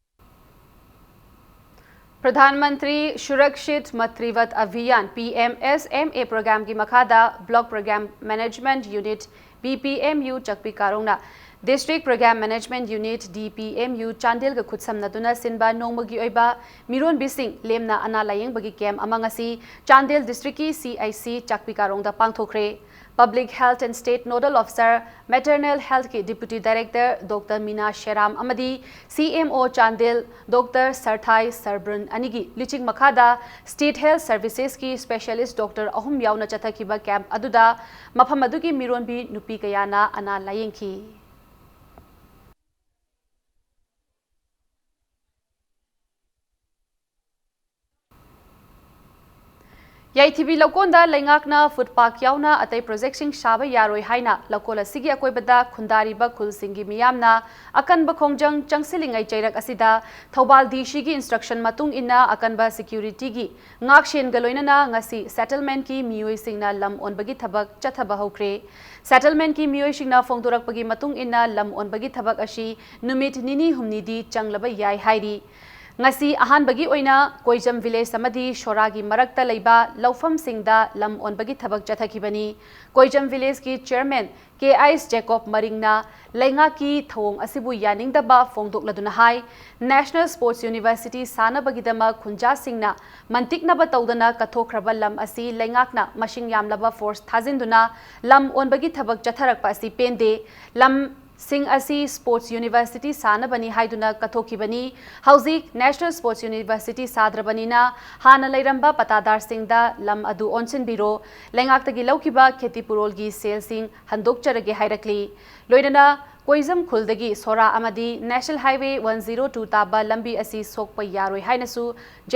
ꯄ꯭ꯔꯙꯥꯟ ꯃꯟꯇ꯭ꯔꯤ ꯁꯨꯔꯛꯁꯤꯠ ꯃꯇ꯭ꯔꯤꯚꯠ ꯑꯚꯤꯌꯥꯟ, P M S M A programꯒꯤ ꯃꯈꯥꯗ Block Program Management Unit, B P M U, ꯆꯛꯄꯤ ꯀꯥꯔꯣꯡꯅ District Program Management Unit, D P M U, ꯆꯥꯟꯗꯦꯜꯒ ꯈꯨꯠꯁꯝꯅꯗꯨꯅ ꯁꯤꯟꯕ ꯅꯣꯡꯃꯒꯤ ꯑꯣꯏꯕ ꯃꯤꯔꯣꯟꯕꯤꯁꯤꯡ ꯂꯦꯝꯅ ꯑꯅꯥ ꯂꯥꯌꯦꯡꯕꯒꯤ ꯀꯦꯝꯞ ꯑꯃ ꯉꯁꯤ ꯆꯥꯟꯗꯦꯜ district ꯀꯤ C I C Chakpi ꯀꯥꯔꯣꯡꯗ ꯄꯥꯡꯊꯣꯛꯈ꯭ꯔꯦ꯫ Public Health and State Nodal Officer, Maternal Health ꯀꯤ Deputy Director Doctor ꯃꯤꯅꯥ ꯁꯦꯔꯥꯝ ꯑꯃꯗꯤ C M O Chandel Doctor ꯁꯔꯊꯥꯏ ꯁꯔꯕ꯭ꯔꯨꯟ ꯑꯅꯤꯒꯤ ꯂꯨꯆꯤꯡ ꯃꯈꯥꯗ State Health Services ꯀꯤ specialist doctor ꯑꯍꯨꯝ ꯌꯥꯎꯅ ꯆꯠꯊꯈꯤꯕ ꯀꯦꯝꯞ ꯑꯗꯨꯗ ꯃꯐꯝ ꯑꯗꯨꯒꯤ ꯃꯤꯔꯣꯟꯕꯤ ꯅꯨꯄꯤ ꯀꯌꯥꯅ ꯑꯅꯥ ꯂꯥꯌꯦꯡꯈꯤ꯫ ꯌꯥꯏꯊꯤꯕꯤ ꯂꯧꯀꯣꯟꯗ ꯂꯩꯉꯥꯛꯅ foot park ꯌꯥꯎꯅ ꯑꯇꯩ project ꯁꯤꯡ ꯁꯥꯕ ꯌꯥꯔꯣꯏ ꯍꯥꯏꯅ ꯂꯧꯀꯣꯟ ꯑꯁꯤꯒꯤ ꯑꯀꯣꯏꯕꯗ ꯈꯨꯟꯗꯥꯔꯤꯕ ꯈꯨꯜꯁꯤꯡꯒꯤ ꯃꯤꯌꯥꯝꯅ ꯑꯀꯟꯕ ꯈꯣꯡꯖꯪ ꯆꯪꯁꯤꯜꯂꯤꯉꯩ ꯆꯩꯔꯛ ꯑꯁꯤꯗ ꯊꯧꯕꯥꯜ D C ꯒꯤ instruction ꯃꯇꯨꯡ ꯏꯟꯅ ꯑꯀꯟꯕ security ꯒꯤ ꯉꯥꯛꯁꯦꯟꯒ ꯂꯣꯏꯅꯅ ꯉꯁꯤ settlement ꯀꯤ ꯃꯤꯑꯣꯏꯁꯤꯡꯅ ꯂꯝ ꯑꯣꯟꯕꯒꯤ ꯊꯕꯛ ꯆꯠꯊꯕ ꯍꯧꯈ꯭ꯔꯦ꯫ Settlement ꯀꯤ ꯃꯤꯑꯣꯏꯁꯤꯡꯅ ꯐꯣꯡꯗꯣꯔꯛꯄꯒꯤ ꯃꯇꯨꯡ ꯏꯟꯅ ꯂꯝ ꯑꯣꯟꯕꯒꯤ ꯊꯕꯛ ꯑꯁꯤ ꯅꯨꯃꯤꯠ ꯅꯤꯅꯤ ꯍꯨꯝꯅꯤꯗꯤ ꯆꯪꯂꯕ ꯌꯥꯏ ꯍꯥꯏꯔꯤ꯫ ꯉꯁꯤ ꯑꯍꯥꯟꯕꯒꯤ ꯑꯣꯏꯅ ꯀꯣꯏꯖꯝ village ꯑꯃꯗꯤ ꯁꯣꯔꯥꯒꯤ ꯃꯔꯛꯇ ꯂꯩꯕ ꯂꯧꯐꯝꯁꯤꯡꯗ ꯂꯝ ꯑꯣꯟꯕꯒꯤ ꯊꯕꯛ ꯆꯠꯊꯈꯤꯕꯅꯤ꯫ ꯀꯣꯏꯖꯝ village ꯀꯤ chairman ꯀꯦ ꯑꯥꯏꯁ ꯖꯦꯀꯣꯕ ꯃꯔꯤꯡꯅ ꯂꯩꯉꯥꯛꯀꯤ ꯊꯧꯑꯣꯡ ꯑꯁꯤꯕꯨ ꯌꯥꯅꯤꯡꯗꯕ ꯐꯣꯡꯗꯣꯛꯂꯗꯨꯅ ꯍꯥꯏ, National Sports University ꯁꯥꯅꯕꯒꯤꯗꯃꯛ ꯈꯨꯟꯖꯥꯁꯤꯡꯅ ꯃꯟꯇꯤꯛꯅꯕ ꯇꯧꯗꯅ ꯀꯠꯊꯣꯛꯈ꯭ꯔꯕ ꯂꯝ ꯑꯁꯤ ꯂꯩꯉꯥꯛꯅ ꯃꯁꯤꯡ ꯌꯥꯝꯂꯕ force ꯊꯥꯖꯤꯟꯗꯨꯅ ꯂꯝ ꯑꯣꯟꯕꯒꯤ ꯊꯕꯛ ꯆꯠꯊꯔꯛꯄ ꯑꯁꯤ ꯄꯦꯟꯗꯦ꯫ ꯂꯝ ꯁꯤꯡ ꯑꯁꯤ Sports University ꯁꯥꯅꯕꯅꯤ ꯍꯥꯏꯗꯨꯅ ꯀꯠꯊꯣꯛꯈꯤꯕꯅꯤ꯫ ꯍꯧꯖꯤꯛ National Sports University ꯁꯥꯗ꯭ꯔꯕꯅꯤꯅ ꯍꯥꯟꯅ ꯂꯩꯔꯝꯕ ꯄꯇꯥꯗꯥꯔꯁꯤꯡꯗ ꯂꯝ ꯑꯗꯨ ꯑꯣꯟꯁꯤꯟꯕꯤꯔꯣ꯫ ꯂꯩꯉꯥꯛꯇꯒꯤ ꯂꯧꯈꯤꯕ ꯈꯦꯇꯤ ꯄꯨꯔꯣꯜꯒꯤ ꯁꯦꯜꯁꯤꯡ ꯍꯟꯗꯣꯛꯆꯔꯒꯦ ꯍꯥꯏꯔꯛꯂꯤ꯫ ꯂꯣꯏꯅꯅ ꯀꯣꯏꯖꯝ ꯈꯨꯜꯗꯒꯤ ꯁꯣꯔꯥ ꯑꯃꯗꯤ National Highway one zero two ꯇꯥꯕ ꯂꯝꯕꯤ ꯑꯁꯤ ꯁꯣꯛꯄ ꯌꯥꯔꯣꯏ ꯍꯥꯏꯅꯁꯨ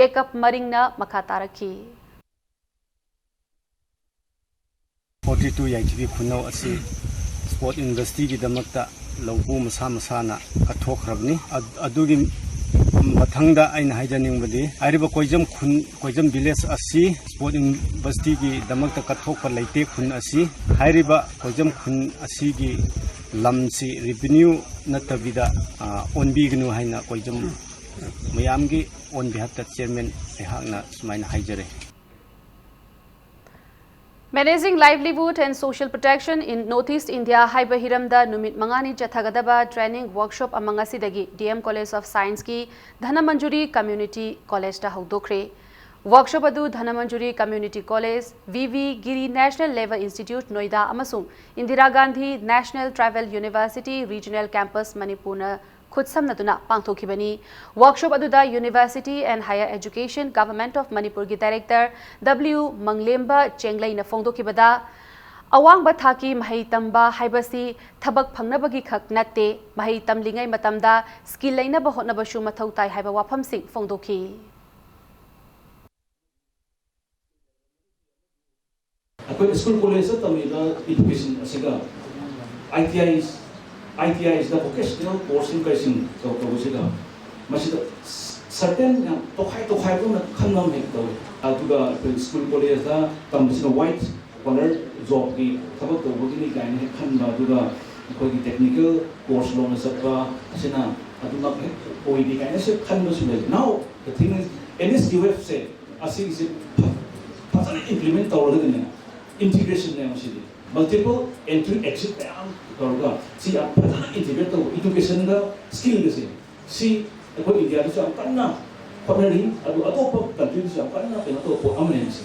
ꯖꯦꯀꯕ ꯃꯔꯤꯡꯅ ꯃꯈꯥ ꯇꯥꯔꯛꯈꯤ꯫ Forty two ꯌꯥꯏꯊꯤꯕꯤ ꯈꯨꯟꯅꯧ ꯑꯁꯤ Sport University ꯒꯤꯗꯃꯛꯇ ꯂꯧꯕꯨ ꯃꯁꯥ ꯃꯁꯥꯅ ꯀꯠꯊꯣꯛꯈ꯭ꯔꯕꯅꯤ꯫ ꯑꯗ-, ꯑꯗꯨꯒꯤ ꯃꯊꯪꯗ ꯑꯩꯅ ꯍꯥꯏꯖꯅꯤꯡꯕꯗꯤ, ꯍꯥꯏꯔꯤꯕ ꯀꯣꯏꯖꯝ ꯈꯨꯟ, ꯀꯣꯏꯖꯝ village ꯑꯁꯤ Sport University ꯒꯤꯗꯃꯛꯇ ꯀꯠꯊꯣꯛꯄ ꯂꯩꯇꯦ꯫ ꯈꯨꯟ ꯑꯁꯤ, ꯍꯥꯏꯔꯤꯕ ꯀꯣꯏꯖꯝ ꯈꯨꯟ ꯑꯁꯤꯒꯤ ꯂꯝꯁꯤ revenue ꯅꯠꯇꯕꯤꯗ, ꯑ, ꯑꯣꯟꯕꯤꯒꯅꯨ ꯍꯥꯏꯅ ꯀꯣꯏꯖꯝ ꯃꯌꯥꯝꯒꯤ on behalf ꯇ chairman ꯑꯩꯍꯥꯛꯅ ꯁꯨꯃꯥꯏꯅ ꯍꯥꯏꯖꯔꯤ꯫ Managing Livelihood and Social Protection in North East India ꯍꯥꯏꯕ ꯍꯤꯔꯝꯗ ꯅꯨꯃꯤꯠ ꯃꯉꯥꯅꯤ ꯆꯠꯊꯒꯗꯕ training workshop ꯑꯃ ꯉꯁꯤꯗꯒꯤ D M College of Scienceꯀꯤ Dhanamanjuri Community Collegeꯇ ꯍꯧꯗꯣꯛꯈ꯭ꯔꯦ꯫ Workshop ꯑꯗꯨ Dhanamanjuri Community College, V V Giri National Level Institute, Noida ꯑꯃꯁꯨꯡ Indira Gandhi National Tribal University Regional Campus, ꯃꯅꯤꯄꯨꯔꯅ ꯈꯨꯠꯁꯝꯅꯗꯨꯅ ꯄꯥꯡꯊꯣꯛꯈꯤꯕꯅꯤ꯫ Workshop ꯑꯗꯨꯗ University and Higher Education, Government of ꯃꯅꯤꯄꯨꯔꯒꯤ Director W ꯃꯪꯂꯦꯝꯕ ꯆꯦꯡꯂꯩꯅ ꯐꯣꯡꯗꯣꯛꯈꯤꯕꯗ, ꯑꯋꯥꯡꯕ ꯊꯥꯛꯀꯤ ꯃꯍꯩ ꯇꯝꯕ ꯍꯥꯏꯕꯁꯤ ꯊꯕꯛ ꯐꯪꯅꯕꯒꯤ ꯈꯛ ꯅꯠꯇꯦ, ꯃꯍꯩ ꯇꯝꯂꯤꯉꯩ ꯃꯇꯝꯗ skill ꯂꯩꯅꯕ ꯍꯣꯠꯅꯕꯁꯨ ꯃꯊꯧ ꯇꯥꯏ ꯍꯥꯏꯕ ꯋꯥꯐꯝꯁꯤꯡ ꯐꯣꯡꯗꯣꯛꯈꯤ꯫ ꯑꯩꯈꯣꯏ ꯁ꯭ꯀꯨꯜ ꯀꯣꯂꯦꯖꯇ ꯇꯝꯃꯤꯕ education ꯑꯁꯤꯒ I T I, I T Is the vocational course ꯀꯩꯁꯤꯡ ꯇꯧ-, ꯇꯧꯕꯁꯤꯒ ꯃꯁꯤꯗ certain ꯌꯥꯝ ꯇꯣꯈꯥꯏ ꯇꯣꯈꯥꯏꯕ ꯑꯃ ꯈꯟꯕ ꯑꯃ ꯍꯦꯛ ꯇꯧꯏ꯫ ꯑꯗꯨꯒ ꯑꯩꯈꯣꯏ ꯁ꯭ꯀꯨꯜ ꯀꯣꯂꯦꯖꯇ ꯇꯝꯕꯁꯤꯅ white collar jobꯀꯤ ꯊꯕꯛ ꯇꯧꯕꯒꯤꯅꯤ ꯀꯥꯏꯅ ꯍꯦꯛ ꯈꯟꯕ, ꯑꯗꯨꯒ ꯑꯩꯈꯣꯏꯒꯤ technical course ꯂꯣꯝꯗ ꯆꯠꯄ ꯑꯁꯤꯅ ꯑꯗꯨꯃꯛ ꯍꯦꯛ ꯑꯣꯏꯗꯦ ꯀꯥꯏꯅꯁꯨ ꯈꯟꯕꯁꯨ ꯂꯩ꯫ Now the thing is, N S Q F ꯁꯦ ꯑꯁꯤꯒꯤꯁꯦ ꯐ-, ꯐꯖꯅ implement ꯇꯧꯔꯒꯗꯤꯅꯦ, integration ꯅꯦ ꯃꯁꯤꯗꯤ꯫ Multiple entry exit ꯃꯌꯥꯝ ꯇꯧꯔꯒ ꯁꯤ ꯌꯥꯝ ꯐꯖꯅ integrate ꯇꯧꯕ, education ꯒ skill ꯒꯁꯦ, ꯁꯤ ꯑꯩꯈꯣꯏ ꯏꯟꯗꯤꯌꯥꯗꯁꯨ ꯌꯥꯝ ꯀꯟꯅ ꯍꯣꯠꯅꯔꯤ, ꯑꯗꯨ ꯑꯇꯣꯞꯄ country ꯗꯁꯨ ꯌꯥꯝ ꯀꯟꯅ ꯀꯩꯅꯣ ꯇꯧꯕ ꯄꯣꯠ ꯑꯃꯅꯦ ꯃꯁꯤ꯫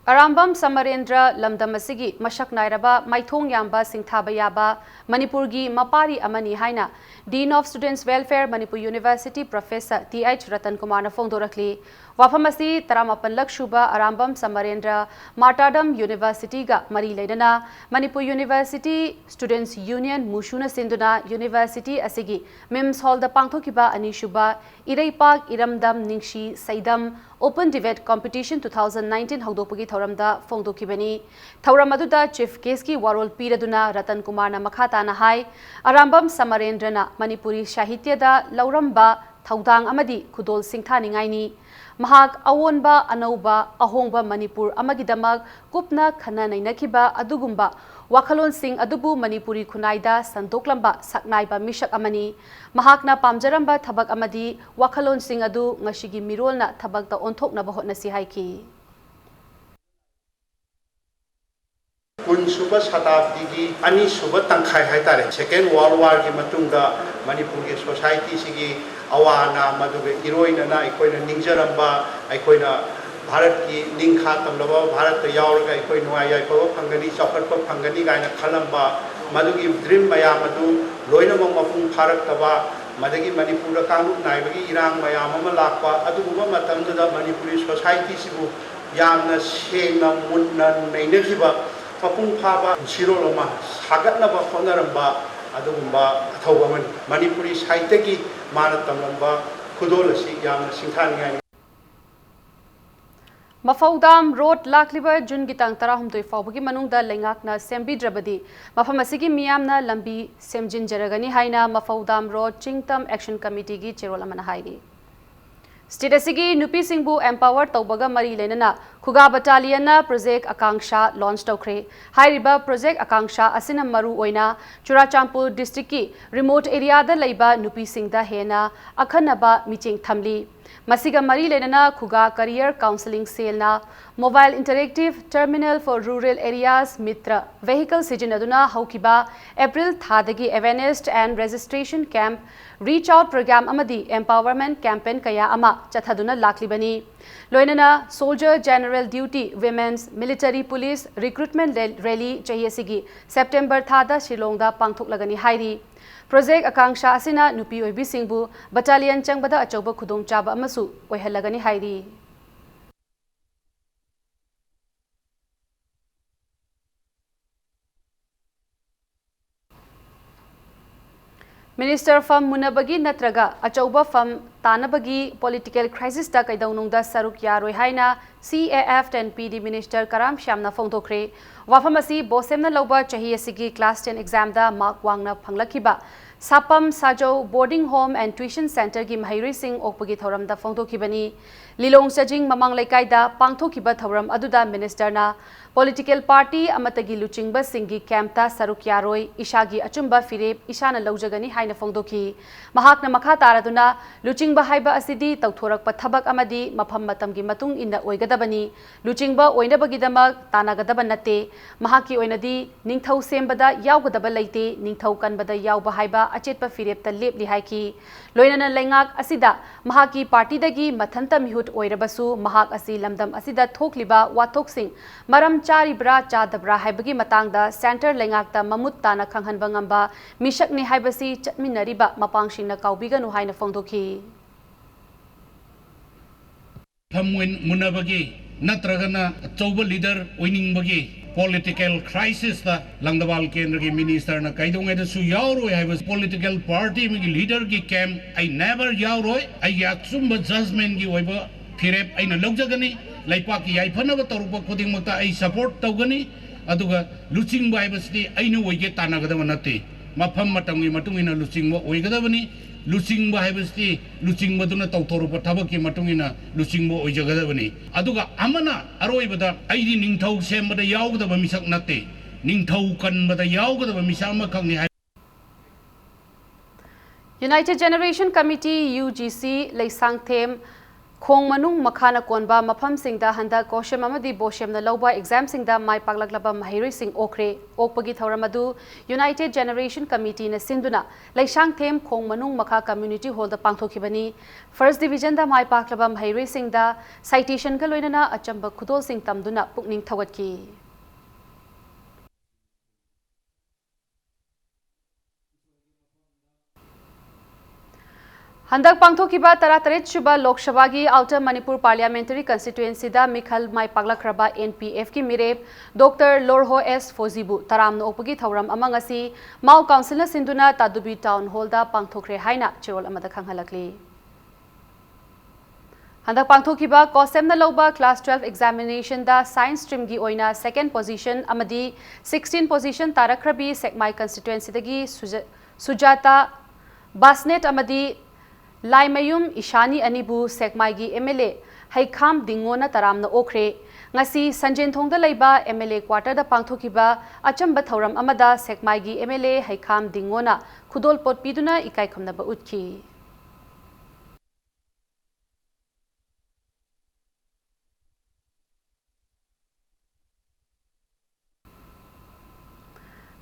ꯑꯔꯥꯝꯕꯝ ꯁꯃꯔꯦꯟꯗ꯭ꯔ ꯂꯝꯗꯝ ꯑꯁꯤꯒꯤ ꯃꯁꯛ ꯅꯥꯏꯔꯕ ꯃꯥꯏꯊꯣꯡ ꯌꯥꯝꯕ ꯁꯤꯡꯊꯥꯕ ꯌꯥꯕ ꯃꯅꯤꯄꯨꯔꯒꯤ ꯃꯄꯥꯔꯤ ꯑꯃꯅꯤ ꯍꯥꯏꯅ Dean of Students Welfare, Manipur University, Professor T H Ratan ꯀꯨꯃꯥꯔꯅ ꯐꯣꯡꯗꯣꯔꯛꯂꯤ꯫ ꯋꯥꯐꯝ ꯑꯁꯤ ꯇꯔꯥꯃꯥꯄꯜꯂꯛ ꯁꯨꯕ ꯑꯔꯥꯝꯕꯝ ꯁꯃꯔꯦꯟꯗ꯭ꯔ Martyrdom University ꯒ ꯃꯔꯤ ꯂꯩꯅꯅ Manipur University Students Union, MUSU ꯅ ꯁꯤꯟꯗꯨꯅ University ꯑꯁꯤꯒꯤ MIMS Hall ꯗ ꯄꯥꯡꯊꯣꯛꯈꯤꯕ ꯑꯅꯤꯁꯨꯕ ꯏꯔꯩꯄꯥꯛ ꯏꯔꯝꯗꯝ ꯅꯤꯡꯁꯤ ꯁꯩꯗꯝ Open Debate Competition two thousand nineteen ꯍꯧꯗꯣꯛꯄꯒꯤ ꯊꯧꯔꯝꯗ ꯐꯣꯡꯗꯣꯛꯈꯤꯕꯅꯤ꯫ ꯊꯧꯔꯝ ꯑꯗꯨꯗ Chief Guest ꯀꯤ ꯋꯥꯔꯣꯜ ꯄꯤꯔꯗꯨꯅ ꯔꯇꯟ ꯀꯨꯃꯥꯔꯅ ꯃꯈꯥ ꯇꯥꯅ ꯍꯥꯏ, ꯑꯔꯥꯝꯕꯝ ꯁꯃꯔꯦꯟꯗ꯭ꯔꯅ ꯃꯅꯤꯄꯨꯔꯤ ꯁꯥꯍꯤꯇ꯭ꯌꯗ ꯂꯧꯔꯝꯕ ꯊꯧꯗꯥꯡ ꯑꯃꯗꯤ ꯈꯨꯗꯣꯜ ꯁꯤꯡꯊꯥꯅꯤꯡꯉꯥꯏꯅꯤ꯫ ꯃꯍꯥꯛ ꯑꯑꯣꯟꯕ, ꯑꯅꯧꯕ, ꯑꯍꯣꯡꯕ ꯃꯅꯤꯄꯨꯔ ꯑꯃꯒꯤꯗꯃꯛ ꯀꯨꯞꯅ ꯈꯟꯅ ꯅꯩꯅꯈꯤꯕ ꯑꯗꯨꯒꯨꯝꯕ ꯋꯥꯈꯜꯂꯣꯟꯁꯤꯡ ꯑꯗꯨꯕꯨ ꯃꯅꯤꯄꯨꯔꯤ ꯈꯨꯟꯅꯥꯏꯗ ꯁꯟꯗꯣꯛꯂꯝꯕ ꯁꯛꯅꯥꯏꯕ ꯃꯤꯁꯛ ꯑꯃꯅꯤ꯫ ꯃꯍꯥꯛꯅ ꯄꯥꯝꯖꯔꯝꯕ ꯊꯕꯛ ꯑꯃꯗꯤ ꯋꯥꯈꯜꯂꯣꯟꯁꯤꯡ ꯑꯗꯨ ꯉꯁꯤꯒꯤ ꯃꯤꯔꯣꯜꯅ ꯊꯕꯛꯇ ꯑꯣꯟꯊꯣꯛꯅꯕ ꯍꯣꯠꯅꯁꯤ ꯍꯥꯏꯈꯤ꯫ ꯀꯨꯟꯁꯨꯕ ꯁꯇꯥꯕꯗꯤꯒꯤ ꯑꯅꯤꯁꯨꯕ ꯇꯪꯈꯥꯏ ꯍꯥꯏꯇꯥꯔꯦ, Second World Warꯒꯤ ꯃꯇꯨꯡꯗ ꯃꯅꯤꯄꯨꯔꯒꯤ ꯁꯣꯁꯥꯏꯇꯤꯁꯤꯒꯤ ꯑꯋꯥ ꯑꯅꯥ, ꯃꯗꯨꯒ ꯏꯔꯣꯏꯅꯅ ꯑꯩꯈꯣꯏꯅ ꯅꯤꯡꯖꯔꯝꯕ, ꯑꯩꯈꯣꯏꯅ ꯚꯥꯔꯠꯀꯤ ꯅꯤꯡꯈꯥ ꯇꯝꯂꯕ ꯚꯥꯔꯠꯇ ꯌꯥꯎꯔꯒ ꯑꯩꯈꯣꯏ ꯅꯨꯡꯉꯥꯏ ꯌꯥꯏꯐꯕ ꯐꯪꯒꯅꯤ, ꯆꯥꯎꯈꯠꯄ ꯐꯪꯒꯅꯤ ꯀꯥꯏꯅ ꯈꯜꯂꯝꯕ ꯃꯗꯨꯒꯤ ꯗ꯭ꯔꯤꯝ ꯃꯌꯥꯝ ꯑꯗꯨ ꯂꯣꯏꯅꯃꯛ ꯃꯄꯨꯡ ꯐꯥꯔꯛꯇꯕ, ꯃꯗꯒꯤ ꯃꯅꯤꯄꯨꯔꯗ ꯀꯥꯡꯂꯨꯞ ꯅꯥꯏꯕꯒꯤ ꯏꯔꯥꯡ ꯃꯌꯥꯝ ꯑꯃ ꯂꯥꯛꯄ, ꯑꯗꯨꯒꯨꯝꯕ ꯃꯇꯝꯗꯨꯗ ꯃꯅꯤꯄꯨꯔꯤ ꯁꯣꯁꯥꯏꯇꯤꯁꯤꯕꯨ ꯌꯥꯝꯅ ꯁꯦꯡꯅ ꯃꯨꯟꯅ ꯅꯩꯅꯈꯤꯕ, ꯃꯄꯨꯡ ꯐꯥꯕ ꯄꯨꯟꯁꯤꯔꯣꯜ ꯑꯃ ꯁꯥꯒꯠꯅꯕ ꯍꯣꯠꯅꯔꯝꯕ ꯑꯗꯨꯒꯨꯝꯕ ꯑꯊꯧꯕ ꯑꯃꯅꯤ꯫ ꯃꯅꯤꯄꯨꯔꯤ ꯁꯥꯍꯤꯇ꯭ꯌꯒꯤ ꯃꯥꯅ ꯇꯝꯂꯝꯕ ꯈꯨꯗꯣꯜ ꯑꯁꯤ ꯌꯥꯝꯅ ꯁꯤꯡꯊꯥꯅꯤꯡꯉꯥꯏꯅꯤ꯫ ꯃꯐꯧꯗꯥꯝ ꯔꯣꯗ ꯂꯥꯛꯂꯤꯕ ꯖꯨꯟꯒꯤ ꯇꯥꯡ ꯇꯔꯥꯍꯨꯝꯗꯣꯏ ꯐꯥꯎꯕꯒꯤ ꯃꯅꯨꯡꯗ ꯂꯩꯉꯥꯛꯅ ꯁꯦꯝꯕꯤꯗ꯭ꯔꯕꯗꯤ ꯃꯐꯝ ꯑꯁꯤꯒꯤ ꯃꯤꯌꯥꯝꯅ ꯂꯝꯕꯤ ꯁꯦꯝꯖꯤꯟꯖꯔꯒꯅꯤ ꯍꯥꯏꯅ ꯃꯐꯧꯗꯥꯝ ꯔꯣꯗ ꯆꯤꯡꯇꯝ ꯑꯦꯛꯁꯟ ꯀꯃꯤꯇꯤꯒꯤ ꯆꯦꯔꯣꯜ ꯑꯃꯅ ꯍꯥꯏꯔꯤ꯫ ꯁ꯭ꯇꯦꯠ ꯑꯁꯤꯒꯤ ꯅꯨꯄꯤꯁꯤꯡꯕꯨ ꯑꯦꯝꯄꯥꯋꯔ ꯇꯧꯕꯒ ꯃꯔꯤ ꯂꯩꯅꯅ ꯈꯨꯒꯥ ꯕꯇꯥꯂꯤꯌꯟꯅ ꯄ꯭ꯔꯣꯖꯦꯛ ꯑꯀꯥꯡꯁꯥ ꯂꯣꯟꯆ ꯇꯧꯈ꯭ꯔꯦ꯫ ꯍꯥꯏꯔꯤꯕ ꯄ꯭ꯔꯣꯖꯦꯛ ꯑꯀꯥꯡꯁꯥ ꯑꯁꯤꯅ ꯃꯔꯨ ꯑꯣꯏꯅ ꯆꯨꯔꯥꯆꯥꯟꯄꯨꯔ ꯗꯤꯁꯇ꯭ꯔꯤꯛꯀꯤ ꯔꯤꯃꯣꯠ ꯑꯦꯔꯤꯌꯥꯗ ꯂꯩꯕ ꯅꯨꯄꯤꯁꯤꯡꯗ ꯍꯦꯟꯅ ꯑꯈꯟꯅꯕ ꯃꯤꯠꯌꯦꯡ ꯊꯝꯂꯤ꯫ ꯃꯁꯤꯒ ꯃꯔꯤ ꯂꯩꯅꯅ ꯈꯨꯒꯥ ꯀꯔꯤꯌꯔ ꯀꯥꯎꯟꯁꯤꯂꯤꯡ ꯁꯦꯜꯅ Mobile Interactive Terminal for Rural Areas Mitra vehicle ꯁꯤꯖꯤꯟꯅꯗꯨꯅ ꯍꯧꯈꯤꯕ ꯑꯦꯄ꯭ꯔꯤꯜ ꯊꯥꯗꯒꯤ Awareness and Registration Camp, Reach Out Program ꯑꯃꯗꯤ Empowerment Campaign ꯀꯌꯥ ꯑꯃ ꯆꯠꯊꯗꯨꯅ ꯂꯥꯛꯂꯤꯕꯅꯤ꯫ ꯂꯣꯏꯅꯅ Soldier General Duty, Women's Military Police Recruitment Rally ꯆꯍꯤ ꯑꯁꯤꯒꯤ ꯁꯦꯞꯇꯦꯝꯕꯔ ꯊꯥꯗ ꯁꯤꯂꯣꯡꯗ ꯄꯥꯡꯊꯣꯛꯂꯒꯅꯤ ꯍꯥꯏꯔꯤ꯫ ꯄ꯭ꯔꯣꯖꯦꯛ ꯑꯀꯥꯡꯁꯥ ꯑꯁꯤꯅ ꯅꯨꯄꯤ ꯑꯣꯏꯕꯤꯁꯤꯡꯕꯨ ꯕꯇꯥꯂꯤꯌꯟ ꯆꯪꯕꯗ ꯑꯆꯧꯕ ꯈꯨꯗꯣꯡꯆꯥꯕ ꯑꯃꯁꯨ ꯑꯣꯏꯍꯜꯂꯒꯅꯤ ꯍꯥꯏꯔꯤ꯫ ꯃꯤꯅꯤꯁꯇꯔ ꯐꯝ ꯃꯨꯟꯅꯕꯒꯤ ꯅꯠꯇ꯭ꯔꯒ ꯑꯆꯧꯕ ꯐꯝ ꯇꯥꯅꯕꯒꯤ ꯄꯣꯂꯤꯇꯤꯀꯦꯜ ꯀ꯭ꯔꯥꯏꯁꯤꯁꯇ ꯀꯩꯗꯧꯅꯨꯡꯗ ꯁꯔꯨꯛ ꯌꯥꯔꯣꯏ ꯍꯥꯏꯅ C A F ten P D minister Karam ꯁ꯭ꯌꯥꯝꯅ ꯐꯣꯡꯗꯣꯛꯈ꯭ꯔꯦ꯫ ꯋꯥꯐꯝ ꯑꯁꯤ ꯕꯣꯁꯦꯝꯅ ꯂꯧꯕ ꯆꯍꯤ ꯑꯁꯤꯒꯤ class ten examꯗ ꯃꯥꯔꯛ ꯋꯥꯡꯅ ꯐꯪꯂꯛꯈꯤꯕ ꯁꯥꯄꯝ ꯁꯥꯖꯧ Boarding Home and Tuition Centreꯒꯤ ꯃꯍꯩꯔꯣꯏꯁꯤꯡ ꯑꯣꯛꯄꯒꯤ ꯊꯧꯔꯝꯗ ꯐꯣꯡꯗꯣꯛꯈꯤꯕꯅꯤ꯫ ꯂꯤꯂꯣꯡ ꯆꯥꯖꯤꯡ ꯃꯃꯥꯡ ꯂꯩꯀꯥꯏꯗ ꯄꯥꯡꯊꯣꯛꯈꯤꯕ ꯊꯧꯔꯝ ꯑꯗꯨꯗ ꯃꯤꯅꯤꯁꯇꯔꯅ political party ꯑꯃꯠꯇꯒꯤ ꯂꯨꯆꯤꯡꯕꯁꯤꯡꯒꯤ campꯇ ꯁꯔꯨꯛ ꯌꯥꯔꯣꯏ, ꯏꯁꯥꯒꯤ ꯑꯆꯨꯝꯕ ꯐꯤꯔꯦꯞ ꯏꯁꯥꯅ ꯂꯧꯖꯒꯅꯤ ꯍꯥꯏꯅ ꯐꯣꯡꯗꯣꯛꯈꯤ꯫ ꯃꯍꯥꯛꯅ ꯃꯈꯥ ꯇꯥꯔꯗꯨꯅ, ꯂꯨꯆꯤꯡꯕ ꯍꯥꯏꯕ ꯑꯁꯤꯗꯤ ꯇꯧꯊꯣꯔꯛꯄ ꯊꯕꯛ ꯑꯃꯗꯤ ꯃꯐꯝ ꯃꯇꯝꯒꯤ ꯃꯇꯨꯡ ꯏꯟꯅ ꯑꯣꯏꯒꯗꯕꯅꯤ꯫ ꯂꯨꯆꯤꯡꯕ ꯑꯣꯏꯅꯕꯒꯤꯗꯃꯛ ꯇꯥꯟꯅꯒꯗꯕ ꯅꯠꯇꯦ꯫ ꯃꯍꯥꯛꯀꯤ ꯑꯣꯏꯅꯗꯤ ꯅꯤꯡꯊꯧ ꯁꯦꯝꯕꯗ ꯌꯥꯎꯒꯗꯕ ꯂꯩꯇꯦ, ꯅꯤꯡꯊꯧ ꯀꯟꯕꯗ ꯌꯥꯎꯕ ꯍꯥꯏꯕ ꯑꯆꯦꯠꯄ ꯐꯤꯔꯦꯞꯇ ꯂꯦꯞꯂꯤ ꯍꯥꯏꯈꯤ꯫ ꯂꯣꯏꯅꯅ ꯂꯩꯉꯥꯛ ꯑꯁꯤꯗ ꯃꯍꯥꯛꯀꯤ partyꯗꯒꯤ ꯃꯊꯟꯇ ꯃꯤꯍꯨꯠ ꯑꯣꯏꯔꯕꯁꯨ, ꯃꯍꯥꯛ ꯑꯁꯤ ꯂꯝꯗꯝ ꯑꯁꯤꯗ ꯊꯣꯛꯂꯤꯕ ꯋꯥꯊꯣꯛꯁꯤꯡ ꯃꯔꯝ ꯆꯥꯔꯤꯕ꯭ꯔꯥ ꯆꯥꯗꯕ꯭ꯔꯥ ꯍꯥꯏꯕꯒꯤ ꯃꯇꯥꯡꯗ centre ꯂꯩꯉꯥꯛꯇ ꯃꯃꯨꯠ ꯇꯥꯅ ꯈꯪꯍꯟꯕ ꯉꯝꯕ ꯃꯤꯁꯛꯅꯤ ꯍꯥꯏꯕꯁꯤ ꯆꯠꯃꯤꯟꯅꯔꯤꯕ ꯃꯄꯥꯡꯁꯤꯡꯅ ꯀꯥꯎꯕꯤꯒꯅꯨ ꯍꯥꯏꯅ ꯐꯣꯡꯗꯣꯛꯈꯤ꯫ ꯐꯝ ꯑꯣꯏ-, ꯃꯨꯟꯅꯕꯒꯤ ꯅꯠꯇ꯭ꯔꯒꯅ ꯑꯆꯧꯕ leader ꯑꯣꯏꯅꯤꯡꯕꯒꯤ political crisisꯇ ꯂꯪꯗꯕꯥꯜ ꯀꯦꯟꯗ꯭ꯔꯒꯤ ꯃꯤꯅꯤꯁꯇꯔꯅ ꯀꯩꯗꯧꯉꯩꯗꯁꯨ ꯌꯥꯎꯔꯣꯏ ꯍꯥꯏꯕ, political party ꯑꯃꯒꯤ leaderꯒꯤ camp ꯑꯩ never ꯌꯥꯎꯔꯣꯏ꯫ ꯑꯩꯒꯤ ꯑꯆꯨꯝꯕ judgementꯒꯤ ꯑꯣꯏꯕ ꯐꯤꯔꯦꯞ ꯑꯩꯅ ꯂꯧꯖꯒꯅꯤ꯫ ꯂꯩꯄꯥꯛꯀꯤ ꯌꯥꯏꯐꯅꯕ ꯇꯧꯔꯛꯄ ꯈꯨꯗꯤꯡꯃꯛꯇ ꯑꯩ support ꯇꯧꯒꯅꯤ꯫ ꯑꯗꯨꯒ ꯂꯨꯆꯤꯡꯕ ꯍꯥꯏꯕꯁꯤꯗꯤ ꯑꯩꯅ ꯑꯣꯏꯒꯦ ꯇꯥꯟꯅꯒꯗꯕ ꯅꯠꯇꯦ꯫ ꯃꯐꯝ ꯃꯇꯝꯒꯤ ꯃꯇꯨꯡ ꯏꯟꯅ ꯂꯨꯆꯤꯡꯕ ꯑꯣꯏꯒꯗꯕꯅꯤ꯫ ꯂꯨꯆꯤꯡꯕ ꯍꯥꯏꯕꯁꯤꯗꯤ ꯂꯨꯆꯤꯡꯕꯗꯨꯅ ꯇꯧꯊꯣꯔꯛꯄ ꯊꯕꯛꯀꯤ ꯃꯇꯨꯡ ꯏꯟꯅ ꯂꯨꯆꯤꯡꯕ ꯑꯣꯏꯖꯒꯗꯕꯅꯤ꯫ ꯑꯗꯨꯒ ꯑꯃꯅ ꯑꯔꯣꯏꯕꯗ ꯑꯩꯗꯤ ꯅꯤꯡꯊꯧ ꯁꯦꯝꯕꯗ ꯌꯥꯎꯒꯗꯕ ꯃꯤꯁꯛ ꯅꯠꯇꯦ, ꯅꯤꯡꯊꯧ ꯀꯟꯕꯗ ꯌꯥꯎꯒꯗꯕ ꯃꯤꯁꯛ ꯑꯃꯈꯛꯅꯤ ꯍꯥꯏ꯫ United Generation Committee, UGC, Leishangthem ꯈꯣꯡ ꯃꯅꯨꯡ ꯃꯈꯥꯅ ꯀꯣꯟꯕ ꯃꯐꯝꯁꯤꯡꯗ ꯍꯟꯗꯛ COHSEM ꯑꯃꯗꯤ BOSHEMꯅ ꯂꯧꯕ examꯁꯤꯡꯗ ꯃꯥꯏ ꯄꯥꯛꯂꯛꯂꯕ ꯃꯍꯩꯔꯣꯏꯁꯤꯡ ꯑꯣꯛꯈ꯭ꯔꯦ꯫ ꯑꯣꯛꯄꯒꯤ ꯊꯧꯔꯝ ꯑꯗꯨ United Generation Committeeꯅ ꯁꯤꯟꯗꯨꯅ ꯂꯩꯁꯥꯡꯊꯦꯝ ꯈꯣꯡ ꯃꯅꯨꯡ ꯃꯈꯥ community hallꯗ ꯄꯥꯡꯊꯣꯛꯈꯤꯕꯅꯤ꯫ First divisionꯗ ꯃꯥꯏ ꯄꯥꯛꯂꯕ ꯃꯍꯩꯔꯣꯏꯁꯤꯡꯗ citationꯒ ꯂꯣꯏꯅꯅ ꯑꯆꯝꯕ ꯈꯨꯗꯣꯜꯁꯤꯡ ꯇꯝꯗꯨꯅ ꯄꯨꯛꯅꯤꯡ ꯊꯧꯒꯠꯈꯤ꯫ ꯍꯟꯗꯛ ꯄꯥꯡꯊꯣꯛꯈꯤꯕ ꯇꯔꯥꯇꯔꯦꯠ ꯁꯨꯕ ꯂꯣꯛ ꯁꯚꯥꯒꯤ Outer Manipur Parliamentary Constituencyꯗ ꯃꯤꯈꯜ ꯃꯥꯏ ꯄꯥꯛꯂꯛꯈ꯭ꯔꯕ NPFꯀꯤ ꯃꯤꯔꯦꯞ Doctor ꯂꯣꯔꯍꯣ ꯑꯦꯁ ꯐꯣꯖꯤꯕꯨ ꯇꯔꯥꯝꯅ ꯑꯣꯛꯄꯒꯤ ꯊꯧꯔꯝ ꯑꯃ ꯉꯁꯤ ꯃꯥꯎ Councilꯅ ꯁꯤꯟꯗꯨꯅ ꯇꯥꯗꯨꯕꯤ Town Hallꯗ ꯄꯥꯡꯊꯣꯛꯈ꯭ꯔꯦ ꯍꯥꯏꯅ ꯆꯦꯔꯣꯜ ꯑꯃꯗ ꯈꯪꯍꯜꯂꯛꯂꯤ꯫ ꯍꯟꯗꯛ ꯄꯥꯡꯊꯣꯛꯈꯤꯕ COHSEMꯅ ꯂꯧꯕ class twelve examinationꯗ Science streamꯒꯤ ꯑꯣꯏꯅ second position ꯑꯃꯗꯤ sixteen position ꯇꯥꯔꯛꯈ꯭ꯔꯕꯤ ꯁꯦꯛꯃꯥꯏ constituencyꯗꯒꯤ ꯁꯨꯖ-, ꯁꯨꯖꯥꯇꯥ ꯕꯥꯁꯅꯦꯠ ꯑꯃꯗꯤ ꯂꯥꯏꯃꯌꯨꯝ ꯏꯁꯥꯅꯤ ꯑꯅꯤꯕꯨ ꯁꯦꯛꯃꯥꯏꯒꯤ MLA ꯍꯩꯈꯥꯝ ꯗꯤꯡꯉꯣꯅ ꯇꯔꯥꯝꯅ ꯑꯣꯛꯈ꯭ꯔꯦ꯫ ꯉꯁꯤ ꯁꯟꯖꯦꯟꯊꯣꯡꯗ ꯂꯩꯕ MLA quarterꯗ ꯄꯥꯡꯊꯣꯛꯈꯤꯕ ꯑꯆꯝꯕ ꯊꯧꯔꯝ ꯑꯃꯗ ꯁꯦꯛꯃꯥꯏꯒꯤ MLA ꯍꯩꯈꯥꯝ ꯗꯤꯡꯉꯣꯅ ꯈꯨꯗꯣꯜꯄꯣꯠ ꯄꯤꯗꯨꯅ ꯏꯀꯥꯏ ꯈꯨꯝꯅꯕ ꯎꯠꯈꯤ꯫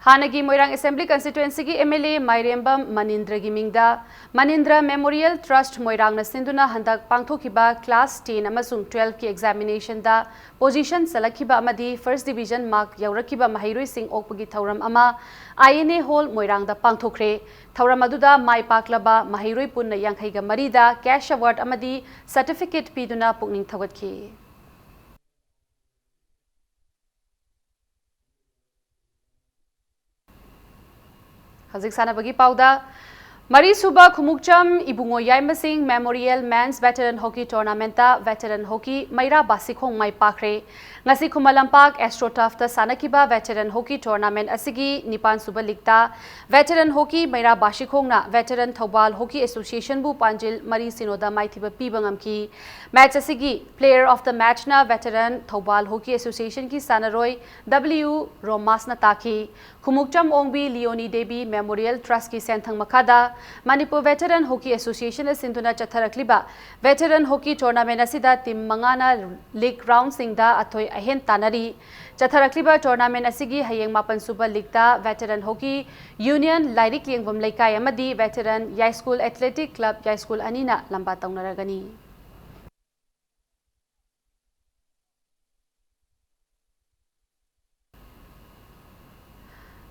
ꯍꯥꯟꯅꯒꯤ ꯃꯣꯏꯔꯥꯡ Assembly Constituencyꯒꯤ MLA ꯃꯥꯏꯔꯦꯝꯕꯝ ꯃꯅꯤꯟꯗ꯭ꯔꯒꯤ ꯃꯤꯡꯗ ꯃꯅꯤꯟꯗ꯭ꯔ Memorial Trust ꯃꯣꯏꯔꯥꯡꯅ ꯁꯤꯟꯗꯨꯅ ꯍꯟꯗꯛ ꯄꯥꯡꯊꯣꯛꯈꯤꯕ class ten ꯑꯃꯁꯨꯡ twelveꯀꯤ examinationꯗ position ꯆꯜꯂꯛꯈꯤꯕ ꯑꯃꯗꯤ first division mark ꯌꯧꯔꯛꯈꯤꯕ ꯃꯍꯩꯔꯣꯏꯁꯤꯡ ꯑꯣꯛꯄꯒꯤ ꯊꯧꯔꯝ ꯑꯃ INA Hall ꯃꯣꯏꯔꯥꯡꯗ ꯄꯥꯡꯊꯣꯛꯈ꯭ꯔꯦ꯫ ꯊꯧꯔꯝ ꯑꯗꯨꯗ ꯃꯥꯏ ꯄꯥꯛꯂꯕ ꯃꯍꯩꯔꯣꯏ ꯄꯨꯟꯅ ꯌꯥꯡꯈꯩꯒ ꯃꯔꯤꯗ cash award ꯑꯃꯗꯤ certificate ꯄꯤꯗꯨꯅ ꯄꯨꯛꯅꯤꯡ ꯊꯧꯒꯠꯈꯤ꯫ ꯍꯧꯖꯤꯛ ꯁꯥꯟꯅꯕꯒꯤ ꯄꯥꯎꯗ, ꯃꯔꯤꯁꯨꯕ ꯈꯨꯃꯨꯛꯆꯝ ꯏꯕꯨꯡꯉꯣ ꯌꯥꯏꯃꯁꯤꯡ Memorial Men's Veteran Hockey Tournamentꯇ veteran hockey ꯃꯩꯔꯥ ꯕꯥꯁꯤꯈꯣꯡ ꯃꯥꯏ ꯄꯥꯛꯈ꯭ꯔꯦ꯫ ꯉꯁꯤ ꯈꯨꯃꯟ ꯂꯝꯄꯥꯛ AstroTurfꯇ ꯁꯥꯟꯅꯈꯤꯕ veteran hockey tournament ꯑꯁꯤꯒꯤ ꯅꯤꯄꯥꯟ ꯁꯨꯕ leagueꯇ veteran hockey ꯃꯩꯔꯥ ꯕꯥꯁꯤꯈꯣꯡꯅ veteran Thoubal Hockey Associationꯕꯨ ꯄꯥꯟꯖꯤꯜ ꯃꯔꯤ ꯁꯤꯅꯣꯗ ꯃꯥꯏꯊꯤꯕ ꯄꯤꯕ ꯉꯝꯈꯤ꯫ Match ꯑꯁꯤꯒꯤ player of the matchꯅ veteran Thoubal Hockey Associationꯒꯤ ꯁꯥꯟꯅꯔꯣꯏ W ꯔꯣꯃꯥꯁꯅ ꯇꯥꯈꯤ꯫ ꯈꯨꯃꯨꯛꯆꯝ ꯑꯣꯡꯕꯤ ꯂꯤꯑꯣꯅꯤ ꯗꯦꯕꯤ Memorial Trustꯀꯤ ꯁꯦꯟꯊꯪ ꯃꯈꯥꯗ ꯃꯅꯤꯄꯨꯔ Veteran Hockey Associationꯅ ꯁꯤꯟꯗꯨꯅ ꯆꯠꯊꯔꯛꯂꯤꯕ veteran hockey tournament ꯑꯁꯤꯗ team ꯃꯉꯥꯅ league roundꯁꯤꯡꯗ ꯑꯊꯣꯏ ꯑꯍꯦꯟ ꯇꯥꯟꯅꯔꯤ꯫ ꯆꯠꯊꯔꯛꯂꯤꯕ tournament ꯑꯁꯤꯒꯤ ꯍꯌꯦꯡ ꯃꯥꯄꯟ ꯁꯨꯕ leagueꯇ veteran hockey Union ꯂꯥꯏꯔꯤꯛ ꯌꯦꯡꯐꯝ ꯂꯩꯀꯥꯏ ꯑꯃꯗꯤ veteran ꯌꯥꯏꯁ꯭ꯀꯨꯜ Athletic Club ꯌꯥꯏꯁ꯭ꯀꯨꯜ ꯑꯅꯤꯅ ꯂꯝꯕꯥ ꯇꯧꯅꯔꯒꯅꯤ꯫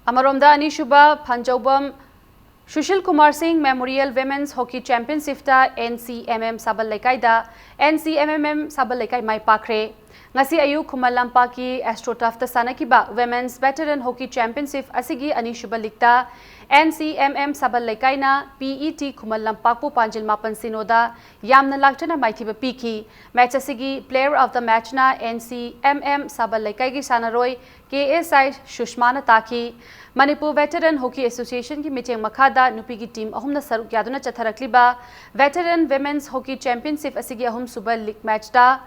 ꯑꯃꯔꯣꯝꯗ, ꯑꯅꯤꯁꯨꯕ ꯐꯟꯖꯧꯕꯝ ꯁꯨꯁꯤꯜ ꯀꯨꯃꯥꯔ ꯁꯤꯡ Memorial Women's Hockey Championshipꯇ NCMM ꯁꯥꯕꯜ ꯂꯩꯀꯥꯏꯗ, NCMMM ꯁꯥꯕꯜ ꯂꯩꯀꯥꯏ ꯃꯥꯏ ꯄꯥꯛꯈ꯭ꯔꯦ꯫ ꯉꯁꯤ ꯑꯌꯨꯛ ꯈꯨꯃꯟ ꯂꯝꯄꯥꯛꯀꯤ ꯑꯦꯁꯇ꯭ꯔꯣꯇꯔꯐꯇ ꯁꯥꯟꯅꯈꯤꯕ Women's Veteran Hockey Championship ꯑꯁꯤꯒꯤ ꯑꯅꯤꯁꯨꯕ ꯂꯤꯛꯇ N C M M ꯁꯥꯕꯜ ꯂꯩꯀꯥꯏꯅ P E T ꯈꯨꯃꯟ ꯂꯝꯄꯥꯛꯄꯨ ꯄꯥꯟꯖꯤꯜ ꯃꯥꯄꯟ ꯁꯤꯅꯣꯗ ꯌꯥꯝꯅ ꯂꯥꯛꯆꯅ ꯃꯥꯏꯊꯤꯕ ꯄꯤꯈꯤ꯫ Match ꯑꯁꯤꯒꯤ Player of the Matchꯅ N C M M ꯁꯥꯕꯜ ꯂꯩꯀꯥꯏꯒꯤ ꯁꯥꯟꯅꯔꯣꯏ K S I ꯁꯨꯁꯃꯥꯅ ꯇꯥꯈꯤ꯫ ꯃꯅꯤꯄꯨꯔ Veteran Hockey Associationꯒꯤ ꯃꯤꯠꯌꯦꯡ ꯃꯈꯥꯗ ꯅꯨꯄꯤꯒꯤ team ꯑꯍꯨꯝꯅ ꯁꯔꯨꯛ ꯌꯥꯗꯨꯅ ꯆꯠꯊꯔꯛꯂꯤꯕ Veteran Women's Hockey Championship ꯑꯁꯤꯒꯤ ꯑꯍꯨꯝꯁꯨꯕ league matchꯇ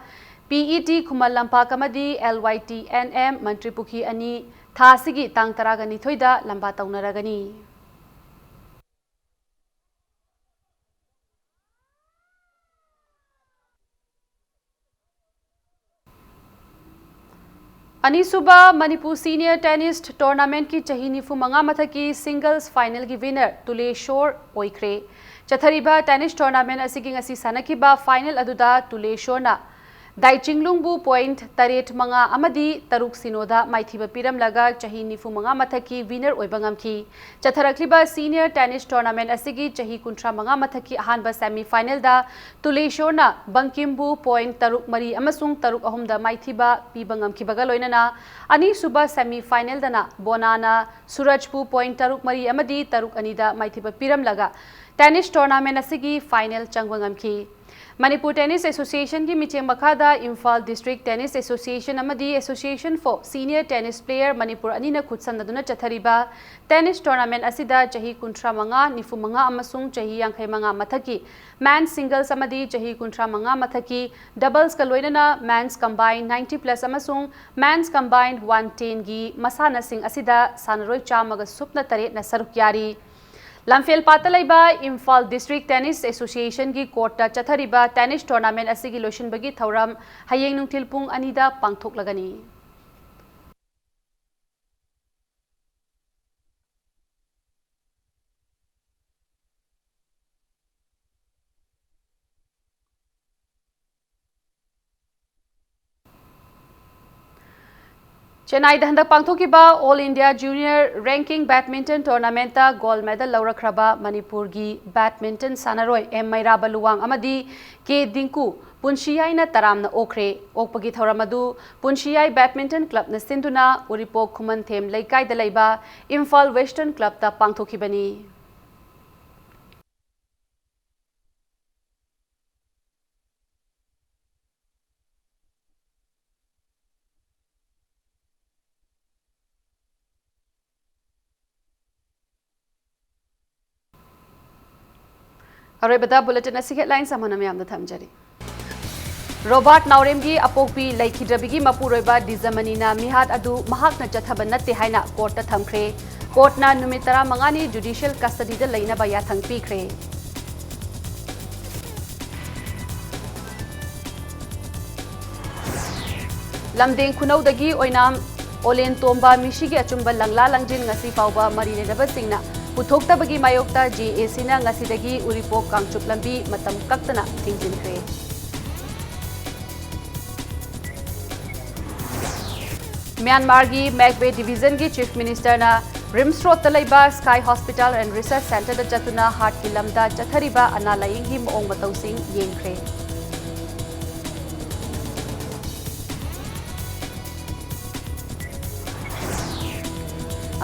P E T Khuman Lampak ꯑꯃꯗꯤ L Y T N M Mantripukhri ꯑꯅꯤ ꯊꯥ ꯑꯁꯤꯒꯤ ꯇꯥꯡ ꯇꯔꯥꯒ ꯅꯤꯊꯣꯏꯗ ꯂꯝꯕꯥ ꯇꯧꯅꯔꯒꯅꯤ꯫ ꯑꯅꯤꯁꯨꯕ ꯃꯅꯤꯄꯨꯔ Senior Tennis Tournamentꯀꯤ ꯆꯍꯤ ꯅꯤꯐꯨ ꯃꯉꯥ ꯃꯊꯛꯀꯤ singles finalꯒꯤ winner ꯇꯨꯂꯦꯁꯣꯔ ꯑꯣꯏꯈ꯭ꯔꯦ꯫ ꯆꯠꯊꯔꯤꯕ tennis tournament ꯑꯁꯤꯒꯤ ꯉꯁꯤ ꯁꯥꯟꯅꯈꯤꯕ final ꯑꯗꯨꯗ ꯇꯨꯂꯦꯁꯣꯔꯅ ꯗꯥꯏꯆꯤꯡꯂꯨꯡꯕꯨ point ꯇꯔꯦꯠ ꯃꯉꯥ ꯑꯃꯗꯤ ꯇꯔꯨꯛ ꯁꯤꯅꯣꯗ ꯃꯥꯏꯊꯤꯕ ꯄꯤꯔꯝꯂꯒ ꯆꯍꯤ ꯅꯤꯐꯨ ꯃꯉꯥ ꯃꯊꯛꯀꯤ winner ꯑꯣꯏꯕ ꯉꯝꯈꯤ꯫ ꯆꯠꯊꯔꯛꯂꯤꯕ Senior Tennis Tournament ꯑꯁꯤꯒꯤ ꯆꯍꯤ ꯀꯨꯟꯊ꯭ꯔꯥ ꯃꯉꯥ ꯃꯊꯛꯀꯤ ꯑꯍꯥꯟꯕ semi finalꯗ ꯇꯨꯂꯦꯁꯣꯔꯅ ꯕꯪꯀꯤꯝꯕꯨ point ꯇꯔꯨꯛ ꯃꯔꯤ ꯑꯃꯁꯨꯡ ꯇꯔꯨꯛ ꯑꯍꯨꯝꯗ ꯃꯥꯏꯊꯤꯕ ꯄꯤꯕ ꯉꯝꯈꯤꯕꯒ ꯂꯣꯏꯅꯅ ꯑꯅꯤꯁꯨꯕ semi finalꯗꯅ ꯕꯣꯅꯥꯅ ꯁꯨꯔꯖꯄꯨ point ꯇꯔꯨꯛ ꯃꯔꯤ ꯑꯃꯗꯤ ꯇꯔꯨꯛ ꯑꯅꯤꯗ ꯃꯥꯏꯊꯤꯕ ꯄꯤꯔꯝꯂꯒ tennis tournament ꯑꯁꯤꯒꯤ final ꯆꯪꯕ ꯉꯝꯈꯤ꯫ ꯃꯅꯤꯄꯨꯔ Tennis Associationꯒꯤ ꯃꯤꯠꯌꯦꯡ ꯃꯈꯥꯗ ꯏꯝꯐꯥꯜ District Tennis Association ꯑꯃꯗꯤ Association for Senior Tennis Player Manipur ꯑꯅꯤꯅ ꯈꯨꯠꯁꯝꯅꯗꯨꯅ ꯆꯠꯊꯔꯤꯕ tennis tournament ꯑꯁꯤꯗ ꯆꯍꯤ ꯀꯨꯟꯊ꯭ꯔꯥ ꯃꯉꯥ, ꯅꯤꯐꯨ ꯃꯉꯥ ꯑꯃꯁꯨꯡ ꯆꯍꯤ ꯌꯥꯡꯈꯩ ꯃꯉꯥ ꯃꯊꯛꯀꯤ men's singles ꯑꯃꯗꯤ ꯆꯍꯤ ꯀꯨꯟꯊ꯭ꯔꯥ ꯃꯉꯥ ꯃꯊꯛꯀꯤ doubleꯁꯀ ꯂꯣꯏꯅꯅ men's combined ninety plus ꯑꯃꯁꯨꯡ men's combined one tenꯒꯤ ꯃꯁꯥꯟꯅꯁꯤꯡ ꯑꯁꯤꯗ ꯁꯥꯟꯅꯔꯣꯏ ꯆꯥꯝꯃꯒ ꯁꯨꯞꯅ ꯇꯔꯦꯠꯅ ꯁꯔꯨꯛ ꯌꯥꯔꯤ꯫ ꯂꯝꯐꯦꯜꯄꯥꯠꯇ ꯂꯩꯕ ꯏꯝꯐꯥꯜ District Tennis Associationꯒꯤ courtꯇ ꯆꯠꯊꯔꯤꯕ tennis tournament ꯑꯁꯤꯒꯤ ꯂꯣꯏꯁꯤꯟꯕꯒꯤ ꯊꯧꯔꯝ ꯍꯌꯦꯡ ꯅꯨꯡꯊꯤꯜ ꯄꯨꯡ ꯑꯅꯤꯗ ꯄꯥꯡꯊꯣꯛꯂꯒꯅꯤ꯫ ꯆꯦꯟꯅꯥꯏꯗ ꯍꯟꯗꯛ ꯄꯥꯡꯊꯣꯛꯈꯤꯕ All India Junior Ranking Badminton Tournamentꯇ gold medal ꯂꯧꯔꯛꯈ꯭ꯔꯕ ꯃꯅꯤꯄꯨꯔꯒꯤ badminton ꯁꯥꯟꯅꯔꯣꯏ ꯑꯦꯝ ꯃꯩꯔꯥꯕ ꯂꯨꯋꯥꯡ ꯑꯃꯗꯤ ꯀꯦ ꯗꯤꯡꯀꯨ ꯄꯨꯟꯁꯤ ꯌꯥꯏꯅ ꯇꯔꯥꯝꯅ ꯑꯣꯛꯈ꯭ꯔꯦ꯫ ꯑꯣꯛꯄꯒꯤ ꯊꯧꯔꯝ ꯑꯗꯨ ꯄꯨꯟꯁꯤ ꯌꯥꯏ badminton clubꯅ ꯁꯤꯟꯗꯨꯅ ꯎꯔꯤꯄꯣꯛ ꯈꯨꯃꯟꯊꯦꯝ ꯂꯩꯀꯥꯏꯗ ꯂꯩꯕ Imphal Western Clubꯇ ꯄꯥꯡꯊꯣꯛꯈꯤꯕꯅꯤ꯫ ꯑꯔꯣꯏꯕꯗ bulletin ꯑꯁꯤꯒꯤ headlines ꯑꯃꯨꯛ ꯍꯟꯅ ꯃꯌꯥꯝꯗ ꯊꯝꯖꯔꯤ꯫ ꯔꯣꯕꯥꯔꯠ ꯅꯥꯎꯔꯦꯝꯒꯤ ꯑꯄꯣꯛꯄꯤ ꯂꯩꯈꯤꯗ꯭ꯔꯕꯤꯒꯤ ꯃꯄꯨꯔꯣꯏꯕ ꯗꯤꯖꯃꯅꯤꯅ ꯃꯤꯍꯥꯠ ꯑꯗꯨ ꯃꯍꯥꯛꯅ ꯆꯠꯊꯕ ꯅꯠꯇꯦ ꯍꯥꯏꯅ courtꯇ ꯊꯝꯈ꯭ꯔꯦ꯫ Courtꯅ ꯅꯨꯃꯤꯠ ꯇꯔꯥꯃꯉꯥꯅꯤ judicial custodyꯗ ꯂꯩꯅꯕ ꯌꯥꯊꯪ ꯄꯤꯈ꯭ꯔꯦ꯫ ꯂꯝꯗꯦꯡ ꯈꯨꯅꯧꯗꯒꯤ ꯑꯣꯏꯅꯥꯝ ꯑꯣꯂꯦꯟ ꯇꯣꯝꯕ ꯃꯤꯁꯤꯒꯤ ꯑꯆꯨꯝꯕ ꯂꯪꯂꯥ ꯂꯪꯖꯤꯟ ꯉꯁꯤ ꯐꯥꯎꯕ ꯃꯔꯤ ꯂꯩꯅꯕꯁꯤꯡꯅ ꯄꯨꯊꯣꯛꯇꯕꯒꯤ ꯃꯥꯌꯣꯛꯇ JACꯅ ꯉꯁꯤꯗꯒꯤ ꯎꯔꯤꯄꯣꯛ ꯀꯥꯡꯆꯨꯞ ꯂꯝꯕꯤ ꯃꯇꯝ ꯀꯛꯇꯅ ꯊꯤꯡꯖꯤꯟꯈ꯭ꯔꯦ꯫ ꯃ꯭ꯌꯥꯟꯃꯥꯔꯒꯤ ꯃꯦꯛꯕꯦ divisionꯒꯤ Chief Ministerꯅ RIMS Roadꯇ ꯂꯩꯕ Sky Hospital and Research Centreꯗ ꯆꯠꯇꯨꯅ heartꯀꯤ ꯂꯝꯗ ꯆꯠꯊꯔꯤꯕ ꯑꯅꯥ ꯂꯥꯌꯦꯡꯒꯤ ꯃꯑꯣꯡ ꯃꯇꯧꯁꯤꯡ ꯌꯦꯡꯈ꯭ꯔꯦ꯫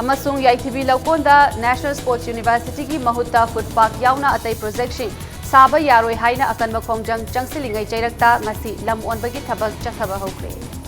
ꯑꯃꯁꯨꯡ ꯌꯥꯏꯊꯤꯕꯤ ꯂꯧꯀꯣꯟꯗ National Sports Universityꯒꯤ ꯃꯍꯨꯠꯇ food park ꯌꯥꯎꯅ ꯑꯇꯩ projectꯁꯤꯡ ꯁꯥꯕ ꯌꯥꯔꯣꯏ ꯍꯥꯏꯅ ꯑꯀꯟꯕ ꯈꯣꯡꯖꯪ ꯆꯪꯁꯤꯜꯂꯤꯉꯩ ꯆꯩꯔꯛꯇ ꯉꯁꯤ ꯂꯝ ꯑꯣꯟꯕꯒꯤ ꯊꯕꯛ ꯆꯠꯊꯕ ꯍꯧꯈ꯭ꯔꯦ꯫